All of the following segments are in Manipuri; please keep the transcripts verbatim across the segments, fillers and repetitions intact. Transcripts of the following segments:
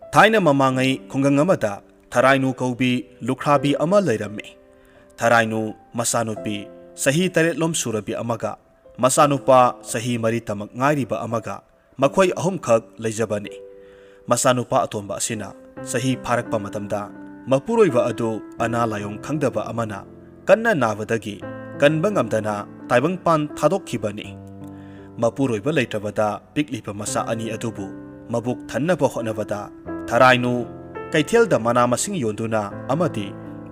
ꯊꯥꯏꯅ ꯃꯃꯥꯡꯉꯩ ꯈꯨꯡꯒꯪ ꯑꯃꯗ ꯊꯔꯥꯏꯅꯨ ꯀꯧꯕꯤ ꯂꯨꯈ꯭ꯔꯥꯕꯤ ꯑꯃ ꯂꯩꯔꯝꯃꯤ꯫ ꯊꯔꯥꯏꯅꯨ ꯃꯆꯥꯅꯨꯄꯤ ꯆꯍꯤ ꯇꯔꯦꯠꯂꯣꯝ ꯁꯨꯔꯕꯤ ꯑꯃꯒ ꯃꯆꯥꯅꯨꯄꯥ ꯆꯍꯤ ꯃꯔꯤ ꯇꯃꯛ ꯉꯥꯏꯔꯤꯕ ꯑꯃꯒ ꯃꯈꯣꯏ ꯑꯍꯨꯝꯈꯛ ꯂꯩꯖꯕꯅꯤ꯫ ꯃꯆꯥꯅꯨꯄꯥ ꯑꯇꯣꯟꯕ ꯑꯁꯤꯅ ꯆꯍꯤ ꯐꯥꯔꯛꯄ ꯃꯇꯝꯗ ꯃꯄꯨꯔꯣꯏꯕ ꯑꯗꯨ ꯑꯅꯥ ꯂꯥꯏꯌꯣꯡ ꯈꯪꯗꯕ ꯑꯃꯅ ꯀꯟꯅ ꯅꯥꯕꯗꯒꯤ ꯀꯟꯕ ꯉꯝꯗꯅ ꯇꯥꯏꯕꯪꯄꯥꯟ ꯊꯥꯗꯣꯛꯈꯤꯕꯅꯤ꯫ ꯃꯄꯨꯔꯣꯏꯕ ꯂꯩꯇ꯭ꯔꯕꯗ ꯄꯤꯛꯂꯤꯕ ꯃꯆꯥ ꯑꯅꯤ ꯑꯗꯨꯕꯨ ꯃꯕꯨꯛ ꯊꯟꯅꯕ ꯍꯣꯠꯅꯕꯗ ꯊꯔꯥꯏꯅꯨ ꯀꯩꯊꯦꯜꯗ ꯃꯅꯥ ꯃꯁꯤꯡ ꯌꯣꯟꯗꯨꯅ ꯑꯃꯗꯤ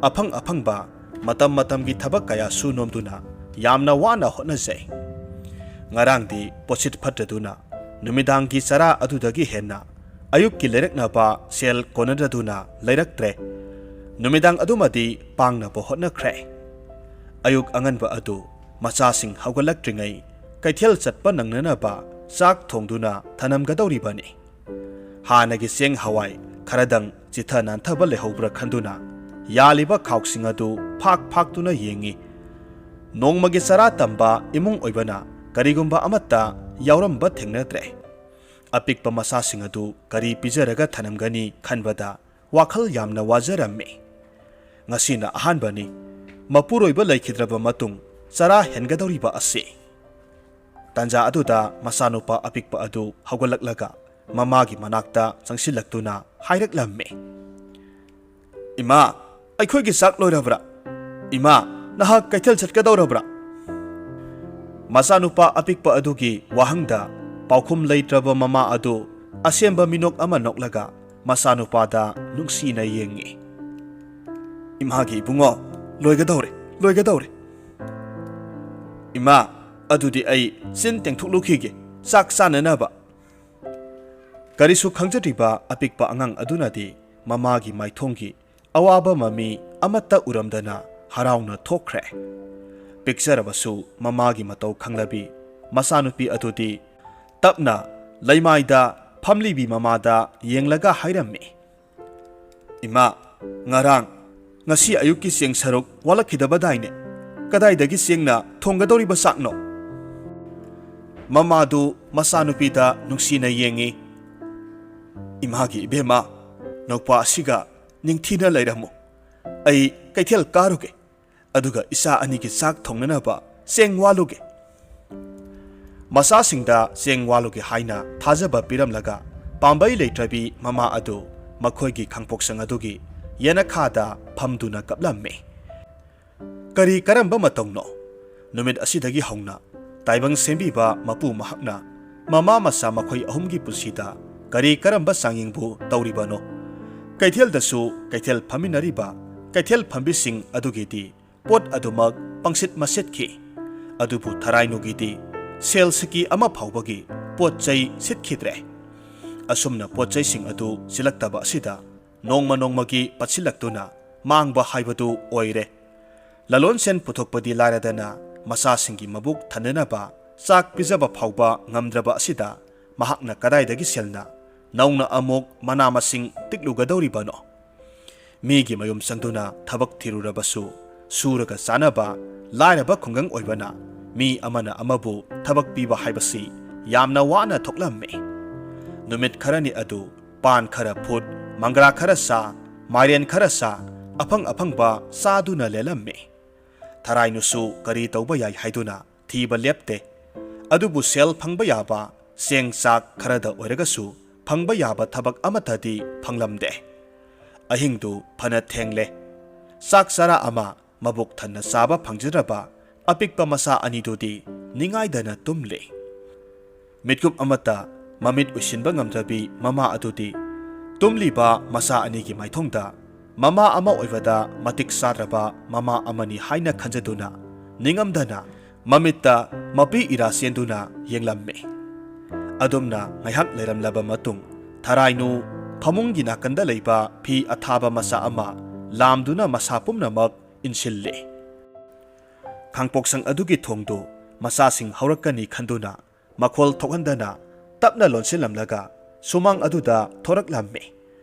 ꯑꯐꯪ ꯑꯐꯪꯕ ꯃꯇꯝ ꯃꯇꯝꯒꯤ ꯊꯕꯛ ꯀꯌꯥ ꯁꯨ ꯅꯣꯝꯗꯨꯅ ꯌꯥꯝꯅ ꯋꯥꯅ ꯍꯣꯠꯅꯖꯩ꯫ ꯉꯔꯥꯡꯗꯤ ꯄꯣꯠꯁꯤꯠ ꯐꯠꯇꯗꯨꯅ ꯅꯨꯃꯤꯗꯥꯡꯒꯤ ꯆꯔꯥ ꯑꯗꯨꯗꯒꯤ ꯍꯦꯟꯅ ꯑꯌꯨꯛꯀꯤ ꯂꯩꯔꯛꯅꯕ ꯁꯦꯜ ꯀꯣꯟꯅꯗꯗꯨꯅ ꯂꯩꯔꯛꯇ꯭ꯔꯦ꯫ ꯅꯨꯃꯤꯗꯥꯡ ꯑꯗꯨꯃꯗꯤ ꯄꯥꯡꯅꯕ ꯍꯣꯠꯅꯈ꯭ꯔꯦ꯫ ꯑꯌꯨꯛ ꯑꯉꯟꯕ ꯑꯗꯨ ꯃꯆꯥꯁꯤꯡ ꯍꯧꯒꯠꯂꯛꯇ꯭ꯔꯤꯉꯩ ꯀꯩꯊꯦꯜ ꯆꯠꯄ ꯅꯪꯅꯅꯕ ꯆꯥꯛ ꯊꯣꯡꯗꯨꯅ ꯊꯅꯝꯒꯗꯧꯔꯤꯕꯅꯤ꯫ ꯍꯥꯟꯅꯒꯤ ꯆꯦꯡ ꯍꯋꯥꯏ ꯈꯔꯗꯪ ꯆꯤꯊ ꯅꯥꯟꯊꯕ ꯂꯩꯍꯧꯕ꯭ꯔꯥ ꯈꯟꯗꯨꯅ ꯌꯥꯜꯂꯤꯕ ꯈꯥꯎꯁꯤꯡ ꯑꯗꯨ ꯐꯥꯛ ꯐꯥꯛꯇꯨꯅ ꯌꯦꯡꯉꯤ꯫ ꯅꯣꯡꯃꯒꯤ ꯆꯔꯥ ꯇꯝꯕ ꯏꯃꯨꯡ ꯑꯣꯏꯕꯅ ꯀꯔꯤꯒꯨꯝꯕ ꯑꯃꯠꯇ ꯌꯥꯎꯔꯝꯕ ꯊꯦꯡꯅꯗ꯭ꯔꯦ꯫ ꯑꯄꯤꯛꯄ ꯃꯆꯥꯁꯤꯡ ꯑꯗꯨ ꯀꯔꯤ ꯄꯤꯖꯔꯒ ꯊꯅꯝꯒꯅꯤ ꯈꯟꯕꯗ ꯋꯥꯈꯜ ꯌꯥꯝꯅ ꯋꯥꯖꯔꯝꯃꯤ꯫ ꯉꯁꯤꯅ ꯑꯍꯥꯟꯕꯅꯤ ꯃꯄꯨꯔꯣꯏꯕ ꯂꯩꯈꯤꯗ꯭ꯔꯕ ꯃꯇꯨꯡ ꯆꯔꯥ ꯍꯦꯟꯒꯗꯧꯔꯤꯕ ꯑꯁꯤ꯫ ꯇꯥꯟꯖꯥ ꯑꯗꯨꯗ ꯃꯆꯥꯅꯨꯄꯥ ꯑꯄꯤꯛꯄ ꯑꯗꯨ ꯍꯧꯒꯠꯂꯛꯂꯒ ꯃꯃꯥꯒꯤ ꯃꯅꯥꯛꯇ ꯆꯪꯁꯤꯜꯂꯛꯇꯨꯅ ꯍꯥꯏꯔꯛꯂꯝꯃꯤ, "ꯏꯃꯥ, ꯑꯩꯈꯣꯏꯒꯤ ꯆꯥꯛ ꯂꯣꯏꯔꯕ꯭ꯔꯥ? ꯏꯃꯥ, ꯅꯍꯥꯛ ꯀꯩꯊꯦꯜ ꯆꯠꯀꯗꯧꯔꯕ꯭ꯔꯥ?" ꯃꯆꯥꯅꯨꯄꯥ ꯑꯄꯤꯛꯄ ꯑꯗꯨꯒꯤ ꯋꯥꯍꯪꯗ ꯄꯥꯎꯈꯨꯝ ꯂꯩꯇ꯭ꯔꯕ ꯃꯃꯥ ꯑꯗꯨ ꯑꯁꯦꯝꯕ ꯃꯤꯅꯣꯛ ꯑꯃ ꯅꯣꯛꯂꯒ ꯃꯆꯥꯅꯨꯄꯥꯗ ꯅꯨꯡꯁꯤꯅ ꯌꯦꯡꯉꯤ꯫ "ꯏꯃꯥꯒꯤ ꯏꯕꯨꯡꯉꯣ, ꯂꯣꯏꯒꯗꯧꯔꯦ, ꯂꯣꯏꯒꯗꯧꯔꯦ꯫ ꯏꯃꯥ, ꯑꯗꯨꯗꯤ ꯑꯩ ꯆꯤꯟ ꯇꯦꯡꯊꯣꯛꯂꯨꯈꯤꯒꯦ, ꯆꯥꯛ ꯆꯥꯅꯅꯕ꯫" ꯀꯔꯤꯁꯨ ꯈꯪꯖꯗ꯭ꯔꯤꯕ ꯑꯄꯤꯛꯄ ꯑꯉꯥꯡ ꯑꯗꯨꯅꯗꯤ ꯃꯃꯥꯒꯤ ꯃꯥꯏꯊꯣꯡꯒꯤ ꯑꯋꯥꯕ ꯃꯃꯤ ꯑꯃꯠꯇ ꯎꯔꯝꯗꯅ ꯍꯔꯥꯎꯅ ꯊꯣꯛꯈ꯭ꯔꯦ꯫ ꯄꯤꯛꯆꯔꯕꯁꯨ ꯃꯃꯥꯒꯤ ꯃꯇꯧ ꯈꯪꯂꯕꯤ ꯃꯆꯥꯅꯨꯄꯤ ꯑꯗꯨꯗꯤ ꯇꯞꯅ ꯂꯩꯃꯥꯏꯗ ꯐꯝꯂꯤꯕꯤ ꯃꯃꯥꯗ ꯌꯦꯡꯂꯒ ꯍꯥꯏꯔꯝꯃꯤ, "ꯏꯃꯥ, ꯉꯔꯥꯡ, ꯉꯁꯤ ꯑꯌꯨꯛꯀꯤ ꯆꯦꯡ ꯁꯔꯨꯛ ꯋꯥꯠꯂꯛꯈꯤꯗꯕꯗꯥꯏꯅꯦ? ꯀꯗꯥꯏꯗꯒꯤ ꯆꯦꯡꯅ ꯊꯣꯡꯒꯗꯧꯔꯤꯕ ꯆꯥꯛꯅꯣ?" ꯃꯃꯥꯗꯨ ꯃꯆꯥꯅꯨꯄꯤꯗ ꯅꯨꯡꯁꯤꯅ ꯌꯦꯡꯉꯤ꯫ "ꯏꯃꯥꯒꯤ ꯏꯕꯦꯝꯃ, ꯅꯧꯄꯥ ꯑꯁꯤꯒ ꯅꯤꯡꯊꯤꯅ ꯂꯩꯔꯝꯃꯨ꯫ ꯑꯩ ꯀꯩꯊꯦꯜ ꯀꯥꯔꯨꯒꯦ, ꯑꯗꯨꯒ ꯏꯆꯥ ꯑꯅꯤꯒꯤ ꯆꯥꯛ ꯊꯣꯡꯅꯅꯕ ꯆꯦꯡ ꯋꯥꯜꯂꯨꯒꯦ"꯫ ꯃꯆꯥꯁꯤꯡꯗ ꯆꯦꯡ ꯋꯥꯜꯂꯨꯒꯦ ꯍꯥꯏꯅ ꯊꯥꯖꯕ ꯄꯤꯔꯝꯂꯒ, ꯄꯥꯝꯕꯩ ꯂꯩꯇ꯭ꯔꯕꯤ ꯃꯃꯥ ꯑꯗꯨ ꯃꯈꯣꯏꯒꯤ ꯈꯥꯡꯄꯣꯛꯁꯪ ꯑꯗꯨꯒꯤ ꯌꯦꯅꯈꯥꯗ ꯐꯝꯗꯨꯅ ꯀꯞꯂꯝꯃꯤ꯫ ꯀꯔꯤ ꯀꯔꯝꯕ ꯃꯇꯧꯅꯣ? ꯅꯨꯃꯤꯠ ꯑꯁꯤꯗꯒꯤ ꯍꯧꯅ ꯇꯥꯏꯕꯪ ꯁꯦꯝꯕꯤꯕ ꯃꯄꯨ ꯃꯍꯥꯛꯅ ꯃꯃꯥ ꯃꯆꯥ ꯃꯈꯣꯏ ꯑꯍꯨꯝꯒꯤ ꯄꯨꯟꯁꯤꯗ ꯀꯔꯤ ꯀꯔꯝꯕ ꯆꯥꯡꯌꯦꯡꯕꯨ ꯇꯧꯔꯤꯕꯅꯣ? ꯀꯩꯊꯦꯜꯗꯁꯨ ꯀꯩꯊꯦꯜ ꯐꯝꯃꯤꯟꯅꯔꯤꯕ ꯀꯩꯊꯦꯜ ꯐꯝꯕꯤꯁꯤꯡ ꯑꯗꯨꯒꯤꯗꯤ ꯄꯣꯠ ꯑꯗꯨꯃꯛ ꯄꯪꯁꯤꯠ ꯃꯁꯤꯠꯈꯤ꯫ ꯑꯗꯨꯕꯨ ꯊꯔꯥꯏꯅꯨꯒꯤꯗꯤ ꯁꯦꯜ ꯁꯤꯀꯤ ꯑꯃ ꯐꯥꯎꯕꯒꯤ ꯄꯣꯠ ꯆꯩ ꯁꯤꯠꯈꯤꯗ꯭ꯔꯦ꯫ ꯑꯁꯨꯝꯅ ꯄꯣꯠ ꯆꯩꯁꯤꯡ ꯑꯗꯨ ꯁꯤꯠꯂꯛꯇꯕ ꯑꯁꯤꯗ ꯅꯣꯡꯃ ꯅꯣꯡꯃꯒꯤ ꯄꯠꯁꯤꯜꯂꯛꯇꯨꯅ ꯃꯥꯡꯕ ꯍꯥꯏꯕꯗꯨ ꯑꯣꯏꯔꯦ꯫ ꯂꯂꯣꯟ ꯁꯦꯟ ꯄꯨꯊꯣꯛꯄꯗꯤ ꯂꯥꯏꯔꯗꯅ, ꯃꯆꯥꯁꯤꯡꯒꯤ ꯃꯕꯨꯛ ꯊꯟꯅꯅꯕ ꯆꯥꯛ ꯄꯤꯖꯕ ꯐꯥꯎꯕ ꯉꯝꯗ꯭ꯔꯕ ꯑꯁꯤꯗ ꯃꯍꯥꯛꯅ ꯀꯗꯥꯏꯗꯒꯤ ꯁꯦꯜꯅ ꯅꯧꯅ ꯑꯃꯨꯛ ꯃꯅꯥ ꯃꯁꯤꯡ ꯇꯤꯛꯂꯨꯒꯗꯧꯔꯤꯕꯅꯣ? ꯃꯤꯒꯤ ꯃꯌꯨꯝ ꯆꯪꯗꯨꯅ ꯊꯕꯛ ꯊꯤꯔꯨꯔꯕꯁꯨ, ꯁꯨꯔꯒ ꯆꯥꯅꯕ ꯂꯥꯏꯔꯕ ꯈꯨꯡꯒꯪ ꯑꯣꯏꯕꯅ, ꯃꯤ ꯑꯃꯅ ꯑꯃꯕꯨ ꯊꯕꯛ ꯄꯤꯕ ꯍꯥꯏꯕꯁꯤ ꯌꯥꯝꯅ ꯋꯥꯅ ꯊꯣꯛꯂꯝꯃꯤ꯫ ꯅꯨꯃꯤꯠ ꯈꯔꯅꯤ ꯑꯗꯨ ꯄꯥꯟ ꯈꯔ ꯐꯨꯠ, ꯃꯪꯒ꯭ꯔꯥ ꯈꯔ ꯆꯥ, ꯃꯥꯏꯔꯦꯟ ꯈꯔ ꯆꯥ, ꯑꯐꯪ ꯑꯐꯪꯕ ꯆꯥꯗꯨꯅ ꯂꯦꯜꯂꯝꯃꯤ꯫ ꯊꯔꯥꯏꯅꯨꯁꯨ ꯀꯔꯤ ꯇꯧꯕ ꯌꯥꯏ ꯍꯥꯏꯗꯨꯅ ꯊꯤꯕ ꯂꯦꯞꯇꯦ꯫ ꯑꯗꯨꯕꯨ ꯁꯦꯜ ꯐꯪꯕ ꯌꯥꯕ, ꯆꯦꯡ ꯆꯥꯛ ꯈꯔꯗ ꯑꯣꯏꯔꯒꯁꯨ ꯐꯪꯕ ꯌꯥꯕ ꯊꯕꯛ ꯑꯃꯠꯇꯗꯤ ꯐꯪꯂꯝꯗꯦ꯫ ꯑꯍꯤꯡꯗꯨ ꯐꯅ ꯊꯦꯡꯂꯦ꯫ ꯆꯥꯛ ꯆꯔꯥ ꯑꯃ ꯃꯕꯨꯛ ꯊꯟꯅ ꯆꯥꯕ ꯐꯪꯖꯗ꯭ꯔꯕ ꯑꯄꯤꯛꯄ ꯃꯆꯥ ꯑꯅꯤꯗꯨꯗꯤ ꯅꯤꯡꯉꯥꯏꯗꯅ ꯇꯨꯝꯂꯤ꯫ ꯃꯤꯠꯀꯨꯞ ꯑꯃꯠꯇ ꯃꯃꯤꯠ ꯎꯏꯁꯤꯟꯕ ꯉꯝꯗ꯭ꯔꯕꯤ ꯃꯃꯥ ꯑꯗꯨꯗꯤ ꯇꯨꯝꯂꯤꯕ ꯃꯆꯥ ꯑꯅꯤꯒꯤ ꯃꯥꯏꯊꯣꯡꯗ ꯃꯃꯥ ꯑꯃ ꯑꯣꯏꯕꯗ ꯃꯇꯤꯛ ꯆꯥꯗ꯭ꯔꯕ ꯃꯃꯥ ꯑꯃꯅꯤ ꯍꯥꯏꯅ ꯈꯟꯖꯗꯨꯅ ꯅꯤꯡꯉꯝꯗꯅ ꯃꯃꯤꯠꯇ ꯃꯄꯤ ꯏꯔꯥ ꯆꯦꯟꯗꯨꯅ ꯌꯦꯡꯂꯝꯃꯤ꯫ ꯑꯗꯨꯝꯅ ꯉꯥꯏꯍꯥꯛ ꯂꯩꯔꯝꯂꯕ ꯃꯇꯨꯡ, ꯊꯔꯥꯏꯅꯨ ꯐꯃꯨꯡꯒꯤ ꯅꯥꯀꯟꯗ ꯂꯩꯕ ꯐꯤ ꯑꯊꯥꯕ ꯃꯆꯥ ꯑꯃ ꯂꯥꯝꯗꯨꯅ ꯃꯁꯥ ꯄꯨꯝꯅꯃꯛ ꯏꯟꯁꯤꯜꯂꯤ꯫ ꯈꯥꯡꯄꯣꯛꯁꯪ ꯑꯗꯨꯒꯤ ꯊꯣꯡꯗꯨ ꯃꯆꯥꯁꯤꯡ ꯍꯧꯔꯛꯀꯅꯤ ꯈꯟꯗꯨꯅ ꯃꯈꯣꯜ ꯊꯣꯛꯍꯟꯗꯅ ꯇꯞꯅ ꯂꯣꯟꯁꯤꯜꯂꯝꯂꯒ ꯁꯨꯃꯥꯡ ꯑꯗꯨꯗ ꯊꯣꯔꯛꯂꯝꯃꯤ꯫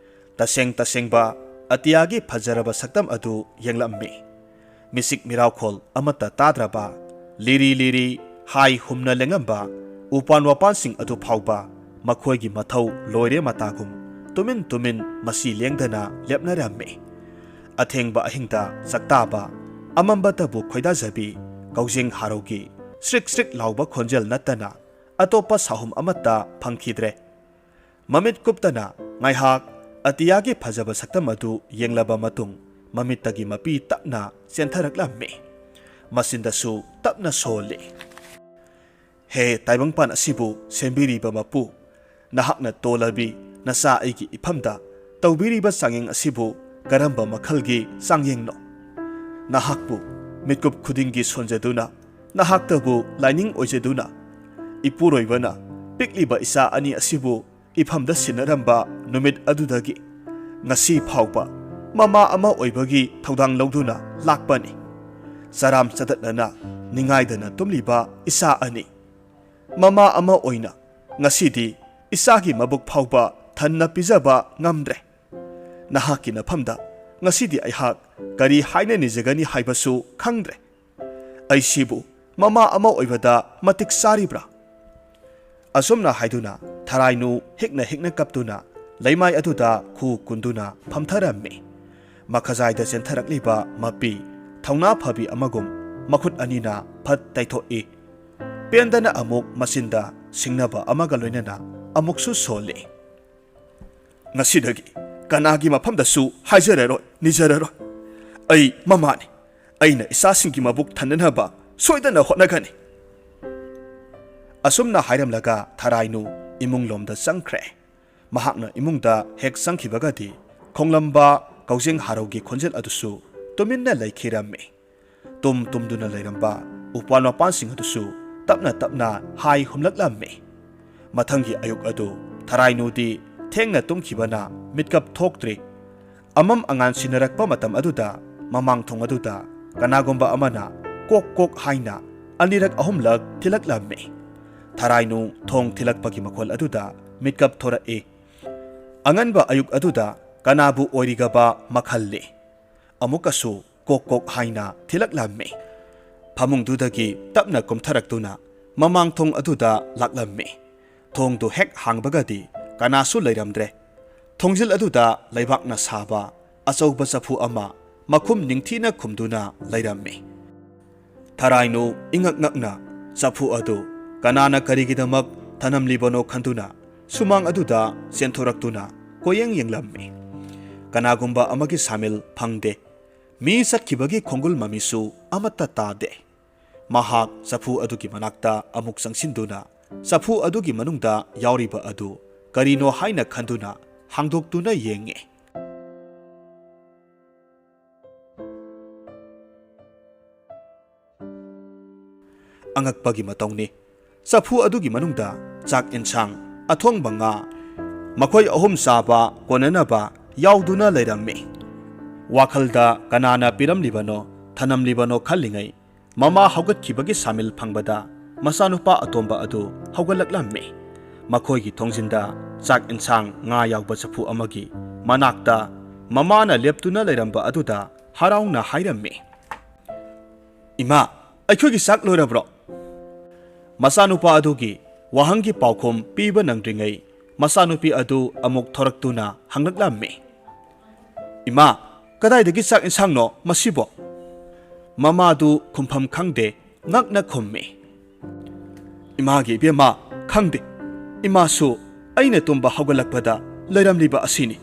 ꯇꯁꯦꯡ ꯇꯁꯦꯡꯕ ꯑꯇꯤꯌꯥꯒꯤ ꯐꯖꯔꯕ ꯁꯛꯇꯝ ꯑꯗꯨ ꯌꯦꯡꯂꯝꯃꯤ꯫ ꯃꯤꯆꯤꯛ ꯃꯤꯔꯥꯎꯈꯣꯜ ꯑꯃꯠꯇ ꯇꯥꯗ꯭ꯔꯕ, ꯂꯤꯔꯤ ꯂꯤꯔꯤ ꯍꯥꯏ ꯍꯨꯝꯅ ꯂꯦꯡꯉꯝꯕ ꯎꯄꯥꯟ ꯋꯥꯄꯥꯟꯁꯤꯡ ꯑꯗꯨ ꯐꯥꯎꯕ ꯃꯈꯣꯏꯒꯤ ꯃꯊꯧ ꯂꯣꯏꯔꯦ ꯃꯇꯥꯒꯨꯝ ꯇꯨꯃꯤꯟ ꯇꯨꯃꯤꯟ ꯃꯁꯤ ꯂꯦꯡꯗꯅ ꯂꯦꯞꯅꯔꯝꯃꯤ꯫ ꯑꯊꯦꯡꯕ ꯑꯍꯤꯡꯗ ꯆꯥꯛꯇꯥꯕ, ꯑꯃꯝꯕꯇꯕꯨ ꯈꯣꯏꯗꯥꯖꯕꯤ ꯀꯧꯖꯦꯡ ꯍꯥꯔꯧꯒꯤ ꯁ꯭ꯔꯤꯛ ꯁ꯭ꯔꯤꯛ ꯂꯥꯎꯕ ꯈꯣꯟꯖꯦꯜ ꯅꯠꯇꯅ ꯑꯇꯣꯞꯄ ꯁꯥꯍꯨꯝ ꯑꯃꯠꯇ ꯐꯪꯈꯤꯗ꯭ꯔꯦ꯫ ꯃꯃꯤꯠ ꯀꯨꯞꯇꯅ ꯉꯥꯏꯍꯥꯛ ꯑꯇꯤꯌꯥꯒꯤ ꯐꯖꯕ ꯁꯛꯇꯝ ꯑꯗꯨ ꯌꯦꯡꯂꯕ ꯃꯇꯨꯡ, ꯃꯃꯤꯠꯇꯒꯤ ꯃꯄꯤ ꯇꯞꯅ ꯆꯦꯟꯊꯔꯛꯂꯝꯃꯤ꯫ ꯃꯆꯤꯟꯗꯁꯨ ꯇꯞꯅ ꯁꯣꯜꯂꯤ꯫ "ꯍꯦ ꯇꯥꯏꯕꯪꯄꯥꯟ ꯑꯁꯤꯕꯨ ꯁꯦꯝꯕꯤꯔꯤꯕ ꯃꯄꯨ, ꯅꯍꯥꯛꯅ ꯇꯣꯜꯂꯕꯤ ꯅꯆꯥ ꯑꯩꯒꯤ ꯏꯐꯝꯗ ꯇꯧꯕꯤꯔꯤꯕ ꯆꯥꯡꯌꯦꯡ ꯑꯁꯤꯕꯨ ꯀꯔꯝꯕ ꯃꯈꯜꯒꯤ ꯆꯥꯡꯌꯦꯡꯅꯣ? ꯅꯍꯥꯛꯄꯨ ꯃꯤꯠꯀꯨꯞ ꯈꯨꯗꯤꯡꯒꯤ ꯁꯣꯟꯖꯗꯨꯅ, ꯅꯍꯥꯛꯇꯕꯨ ꯂꯥꯏꯅꯤꯡ ꯑꯣꯏꯖꯗꯨꯅ, ꯏꯄꯨꯔꯣꯏꯕꯅ ꯄꯤꯛꯂꯤꯕ ꯏꯆꯥ ꯑꯅꯤ ꯑꯁꯤꯕꯨ ꯏꯐꯝꯗ ꯁꯤꯟꯅꯔꯝꯕ ꯅꯨꯃꯤꯠ ꯑꯗꯨꯗꯒꯤ ꯉꯁꯤ ꯐꯥꯎꯕ ꯃꯃꯥ ꯑꯃ ꯑꯣꯏꯕꯒꯤ ꯊꯧꯗꯥꯡ ꯂꯧꯗꯨꯅ ꯂꯥꯛꯄꯅꯤ꯫ ꯆꯔꯥꯝ ꯆꯗꯠꯅꯅ ꯅꯤꯡꯉꯥꯏꯗꯅ ꯇꯨꯝꯂꯤꯕ ꯏꯆꯥ ꯑꯅꯤ꯫ ꯃꯃꯥ ꯑꯃ ꯑꯣꯏꯅ ꯉꯁꯤꯗꯤ ꯏꯆꯥꯒꯤ ꯃꯕꯨꯛ ꯐꯥꯎꯕ ꯊꯟꯅ ꯄꯤꯖꯕ ꯉꯝꯗ꯭ꯔꯦ꯫ ꯅꯍꯥꯛꯀꯤ ꯅꯐꯝꯗ ꯉꯁꯤꯗꯤ ꯑꯩꯍꯥꯛ ꯀꯔꯤ ꯍꯥꯏꯅ ꯅꯤꯖꯒꯅꯤ ꯍꯥꯏꯕꯁꯨ ꯈꯪꯗ꯭ꯔꯦ꯫ ꯑꯩꯁꯤꯕꯨ ꯃꯃꯥ ꯑꯃ ꯑꯣꯏꯕꯗ ꯃꯇꯤꯛ ꯆꯥꯔꯤꯕ꯭ꯔꯥ?" ꯑꯁꯨꯝꯅ ꯍꯥꯏꯗꯨꯅ ꯊꯔꯥꯏꯅꯨ ꯍꯤꯛꯅ ꯍꯤꯛꯅ ꯀꯞꯇꯨꯅ ꯂꯩꯃꯥꯏ ꯑꯗꯨꯗ ꯈꯨ ꯀꯨꯟꯗꯨꯅ ꯐꯝꯊꯔꯝꯃꯤ꯫ ꯃꯈꯖꯥꯏꯗ ꯆꯦꯟꯊꯔꯛꯂꯤꯕ ꯃꯄꯤ ꯊꯧꯅꯥ ꯐꯕꯤ ꯑꯃꯒꯨꯝ ꯃꯈꯨꯠ ꯑꯅꯤꯅ ꯐꯠ ꯇꯩꯊꯣꯛꯏ꯫ ꯄꯦꯟꯗꯅ ꯑꯃꯨꯛ ꯃꯆꯤꯟꯗ ꯁꯤꯡꯅꯕ ꯑꯃꯒ ꯂꯣꯏꯅꯅ ꯑꯃꯨꯛꯁꯨ ꯁꯣꯜꯂꯤ꯫ "ꯉꯁꯤꯗꯒꯤ ꯀꯅꯥꯒꯤ ꯃꯐꯝꯗꯁꯨ ꯍꯥꯏꯖꯔꯔꯣꯏ, ꯅꯤꯖꯔꯔꯣꯏ꯫ ꯑꯩ ꯃꯃꯥꯅꯤ꯫ ꯑꯩꯅ ꯏꯆꯥꯁꯤꯡꯒꯤ ꯃꯕꯨꯛ ꯊꯟꯅꯅꯕ ꯁꯣꯏꯗꯅ ꯍꯣꯠꯅꯒꯅꯤ꯫" ꯑꯁꯨꯝꯅ ꯍꯥꯏꯔꯝꯂꯒ ꯊꯔꯥꯏꯅꯨ ꯏꯃꯨꯡꯂꯣꯝꯗ ꯆꯪꯈ꯭ꯔꯦ꯫ ꯃꯍꯥꯛꯅ ꯏꯃꯨꯡꯗ ꯍꯦꯛ ꯆꯪꯈꯤꯕꯒꯗꯤ ꯈꯣꯡꯂꯝꯕ ꯀꯧꯖꯦꯡ ꯍꯥꯔꯧꯒꯤ ꯈꯣꯟꯖꯦꯜ ꯑꯗꯨꯁꯨ ꯇꯨꯃꯤꯟꯅ ꯂꯩꯈꯤꯔꯝꯃꯤ꯫ ꯇꯨꯝ ꯇꯨꯝꯗꯨꯅ ꯂꯩꯔꯝꯕ ꯎꯄꯥꯜ ꯃꯄꯥꯟꯁꯤꯡ ꯑꯗꯨꯁꯨ ꯇꯞꯅ ꯇꯞꯅ ꯍꯥꯏ ꯍꯨꯝꯂꯛꯂꯝꯃꯤ꯫ ꯃꯊꯪꯒꯤ ꯑꯌꯨꯛ ꯑꯗꯨ ꯊꯔꯥꯏꯅꯨꯗꯤ ꯊꯦꯡꯅ ꯇꯨꯝꯈꯤꯕꯅ ꯃꯤꯠꯀꯞ ꯊꯣꯛꯇ꯭ꯔꯤ꯫ ꯑꯃꯝ ꯑꯉꯥꯟ ꯁꯤꯟꯅꯔꯛꯄ ꯃꯇꯝ ꯑꯗꯨꯗ ꯃꯃꯥꯡ ꯊꯣꯡ ꯑꯗꯨꯗ ꯀꯅꯥꯒꯨꯝꯕ ꯑꯃꯅ ꯀꯣꯛ ꯀꯣꯛ ꯍꯥꯏꯅ ꯑꯅꯤꯔꯛ ꯑꯍꯨꯝꯂꯛ ꯊꯤꯜꯂꯛꯂꯝꯃꯤ꯫ ꯊꯔꯥꯏꯅꯨ ꯊꯣꯡ ꯊꯤꯜꯂꯛꯄꯒꯤ ꯃꯈꯣꯜ ꯑꯗꯨꯗ ꯃꯤꯠꯀꯞ ꯊꯣꯔꯛꯏ꯫ ꯑꯉꯟꯕ ꯑꯌꯨꯛ ꯑꯗꯨꯗ ꯀꯅꯥꯕꯨ ꯑꯣꯏꯔꯤꯒꯕ ꯃꯈꯜꯂꯤ꯫ ꯑꯃꯨꯛꯀꯁꯨ ꯀꯣꯛ ꯀꯣꯛ ꯍꯥꯏꯅ ꯊꯤꯜꯂꯛꯂꯝꯃꯤ꯫ ꯐꯃꯨꯡꯗꯨꯗꯒꯤ ꯇꯞꯅ ꯀꯨꯝꯊꯔꯛꯇꯨꯅ ꯃꯃꯥꯡ ꯊꯣꯡ ꯑꯗꯨꯗ ꯂꯥꯛꯂꯝꯃꯤ꯫ ꯊꯣꯡꯗꯨ ꯍꯦꯛ ꯍꯥꯡꯕꯒꯗꯤ ꯀꯅꯥꯁꯨ ꯂꯩꯔꯝꯗ꯭ꯔꯦ꯫ ꯊꯣꯡꯖꯤꯜ ꯑꯗꯨꯗ ꯂꯩꯕꯥꯛꯅ ꯁꯥꯕ ꯑꯆꯧꯕ ꯆꯐꯨ ꯑꯃ ꯃꯈꯨꯝ ꯅꯤꯡꯊꯤꯅ ꯈꯨꯝꯗꯨꯅ ꯂꯩꯔꯝꯃꯤ꯫ ꯊꯔꯥꯏꯅꯨ ꯏꯉꯛ ꯉꯛꯅ ꯆꯐꯨ ꯑꯗꯨ ꯀꯅꯥꯅ ꯀꯔꯤꯒꯤꯗꯃꯛ ꯊꯅꯝꯂꯤꯕꯅꯣ ꯈꯟꯗꯨꯅ ꯁꯨꯃꯥꯡ ꯑꯗꯨꯗ ꯆꯦꯟꯊꯣꯔꯛꯇꯨꯅ ꯀꯣꯌꯦꯡ ꯌꯦꯡꯂꯝꯃꯤ꯫ ꯀꯅꯥꯒꯨꯝꯕ ꯑꯃꯒꯤ ꯁꯥꯃꯤꯜ ꯐꯪꯗꯦ꯫ ꯃꯤ ꯆꯠꯈꯤꯕꯒꯤ ꯈꯣꯡꯒꯨꯜ ꯃꯃꯤꯁꯨ ꯑꯃꯠꯇ ꯇꯥꯗꯦ꯫ ꯃꯍꯥꯛ ꯆꯐꯨ ꯑꯗꯨꯒꯤ ꯃꯅꯥꯛꯇ ꯑꯃꯨꯛ ꯆꯪꯁꯤꯟꯗꯨꯅ ꯆꯐꯨ ꯑꯗꯨꯒꯤ ꯃꯅꯨꯡꯗ ꯌꯥꯎꯔꯤꯕ ꯑꯗꯨ ꯀꯔꯤꯅꯣ ꯍꯥꯏꯅ ꯈꯟꯗꯨꯅ ꯍꯥꯡꯗꯣꯛꯇꯨꯅ ꯌꯦꯡꯉꯤ꯫ ꯑꯉꯛꯄꯒꯤ ꯃꯇꯧꯅꯤ꯫ ꯆꯐꯨ ꯑꯗꯨꯒꯤ ꯃꯅꯨꯡꯗ ꯆꯥꯛ ꯏꯟꯁꯥꯡ, ꯑꯊꯣꯡꯕ ꯉꯥ, ꯃꯈꯣꯏ ꯑꯍꯨꯝ ꯆꯥꯕ ꯀꯣꯟꯅꯅꯕ ꯌꯥꯎꯗꯨꯅ ꯂꯩꯔꯝꯃꯤ꯫ ꯋꯥꯈꯜꯗ ꯀꯅꯥꯅ ꯄꯤꯔꯝꯂꯤꯕꯅꯣ, ꯊꯅꯝꯂꯤꯕꯅꯣ ꯈꯜꯂꯤꯉꯩ, ꯃꯃꯥ ꯍꯧꯒꯠꯈꯤꯕꯒꯤ ꯁꯥꯃꯤꯜ ꯐꯪꯕꯗ ꯃꯆꯥꯅꯨꯄꯥ ꯑꯇꯣꯝꯕ ꯑꯗꯨ ꯍꯧꯒꯠꯂꯛꯂꯝꯃꯤ꯫ ꯃꯈꯣꯏꯒꯤ ꯊꯣꯡꯖꯤꯟꯗ ꯆꯥꯛ ꯏꯟꯁꯥꯡ, ꯉꯥ ꯌꯥꯎꯕ ꯆꯐꯨ ꯑꯃꯒꯤ ꯃꯅꯥꯛꯇ ꯃꯃꯥꯅ ꯂꯦꯞꯇꯨꯅ ꯂꯩꯔꯝꯕ ꯑꯗꯨꯗ ꯍꯔꯥꯎꯅ ꯍꯥꯏꯔꯝꯃꯤ, "ꯏꯃꯥ, ꯑꯩꯈꯣꯏꯒꯤ ꯆꯥꯛ ꯂꯣꯏꯔꯕ꯭ꯔꯣ?" ꯃꯆꯥꯅꯨꯄꯥ ꯑꯗꯨꯒꯤ ꯋꯥꯍꯪꯒꯤ ꯄꯥꯎꯈꯨꯝ ꯄꯤꯕ ꯅꯪꯗ꯭ꯔꯤꯉꯩ, ꯃꯆꯥꯅꯨꯄꯤ ꯑꯗꯨ ꯑꯃꯨꯛ ꯊꯣꯔꯛꯇꯨꯅ ꯍꯪꯂꯛꯂꯝꯃꯤ, "ꯏꯃꯥ, ꯀꯗꯥꯏꯗꯒꯤ ꯆꯥꯛ ꯏꯟꯁꯥꯡꯅꯣ ꯃꯁꯤꯕꯣ?" ꯃꯃꯥꯗꯨ ꯈꯨꯝꯐꯝ ꯈꯪꯗꯦ, ꯉꯛꯅ ꯈꯨꯝꯃꯤ, "ꯏꯃꯥꯒꯤ ꯏꯕꯦꯝꯃ, ꯈꯪꯗꯦ꯫ ꯏꯃꯥꯁꯨ ꯑꯩꯅ ꯇꯨꯝꯕ ꯍꯧꯒꯠꯂꯛꯄꯗ ꯂꯩꯔꯝꯂꯤꯕ ꯑꯁꯤꯅꯤ꯫"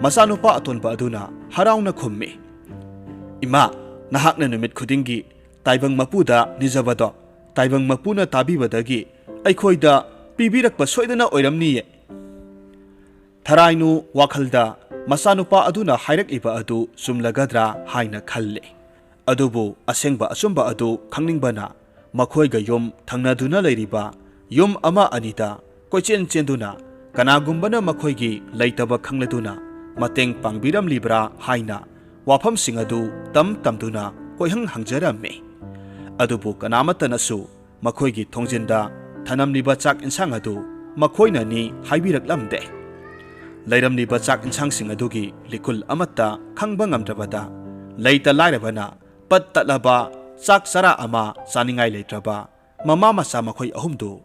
ꯃꯆꯥꯅꯨꯄꯥ ꯑꯇꯣꯟꯕ ꯑꯗꯨꯅ ꯍꯔꯥꯎꯅ ꯈꯨꯝꯃꯤ, "ꯏꯃꯥ, ꯅꯍꯥꯛꯅ ꯅꯨꯃꯤꯠ ꯈꯨꯗꯤꯡꯒꯤ ꯇꯥꯏꯕꯪ ꯃꯄꯨꯗ ꯅꯤꯖꯕꯗꯣ ꯇꯥꯏꯕꯪ ꯃꯄꯨꯅ ꯇꯥꯕꯤꯕꯗꯒꯤ ꯑꯩꯈꯣꯏꯗ ꯄꯤꯕꯤꯔꯛꯄ ꯁꯣꯏꯗꯅ ꯑꯣꯏꯔꯝꯅꯤꯌꯦ꯫" ꯊꯔꯥꯏꯅꯨ ꯋꯥꯈꯜꯗ ꯃꯆꯥꯅꯨꯄꯥ ꯑꯗꯨꯅ ꯍꯥꯏꯔꯛꯂꯤꯕ ꯑꯗꯨ ꯆꯨꯝꯂꯒꯗ꯭ꯔꯥ ꯍꯥꯏꯅ ꯈꯜꯂꯤ꯫ ꯑꯗꯨꯕꯨ ꯑꯁꯦꯡꯕ ꯑꯆꯨꯝꯕ ꯑꯗꯨ ꯈꯪꯅꯤꯡꯕꯅ ꯃꯈꯣꯏꯒ ꯌꯨꯝ ꯊꯪꯅꯗꯨꯅ ꯂꯩꯔꯤꯕ ꯌꯨꯝ ꯑꯃ ꯑꯅꯤꯗ ꯀꯣꯏꯆꯦꯟ ꯆꯦꯟꯗꯨꯅ ꯀꯅꯥꯒꯨꯝꯕꯅ ꯃꯈꯣꯏꯒꯤ ꯂꯩꯇꯕ ꯈꯪꯂꯗꯨꯅ ꯃꯇꯦꯡ ꯄꯥꯡꯕꯤꯔꯝꯂꯤꯕ꯭ꯔꯥ ꯍꯥꯏꯅ ꯋꯥꯐꯝꯁꯤꯡ ꯑꯗꯨ ꯇꯝ ꯇꯝꯗꯨꯅ ꯀꯣꯏꯍꯪ ꯍꯪꯖꯔꯝꯃꯤ꯫ ꯑꯗꯨꯕꯨ ꯀꯅꯥꯃꯠꯇꯅꯁꯨ ꯃꯈꯣꯏꯒꯤ ꯊꯣꯡꯖꯤꯟꯗ ꯊꯅꯝꯂꯤꯕ ꯆꯥꯛ ꯏꯟꯁꯥꯡ ꯑꯗꯨ ꯃꯈꯣꯏꯅꯅꯤ ꯍꯥꯏꯕꯤꯔꯛꯂꯝꯗꯦ꯫ ꯂꯩꯔꯝꯂꯤꯕ ꯆꯥꯛ ꯏꯟꯁꯥꯡꯁꯤꯡ ꯑꯗꯨꯒꯤ ꯂꯤꯀꯨꯜ ꯑꯃꯠꯇ ꯈꯪꯕ ꯉꯝꯗ꯭ꯔꯕꯗ, ꯂꯩꯇ ꯂꯥꯏꯔꯕꯅ ꯄꯠ ꯇꯠꯂꯕ ꯆꯥꯛ ꯆꯔꯥ ꯑꯃ ꯆꯥꯅꯤꯡꯉꯥꯏ ꯂꯩꯇ꯭ꯔꯕ ꯃꯃꯥ ꯃꯆꯥ ꯃꯈꯣꯏ ꯑꯍꯨꯝꯗꯨ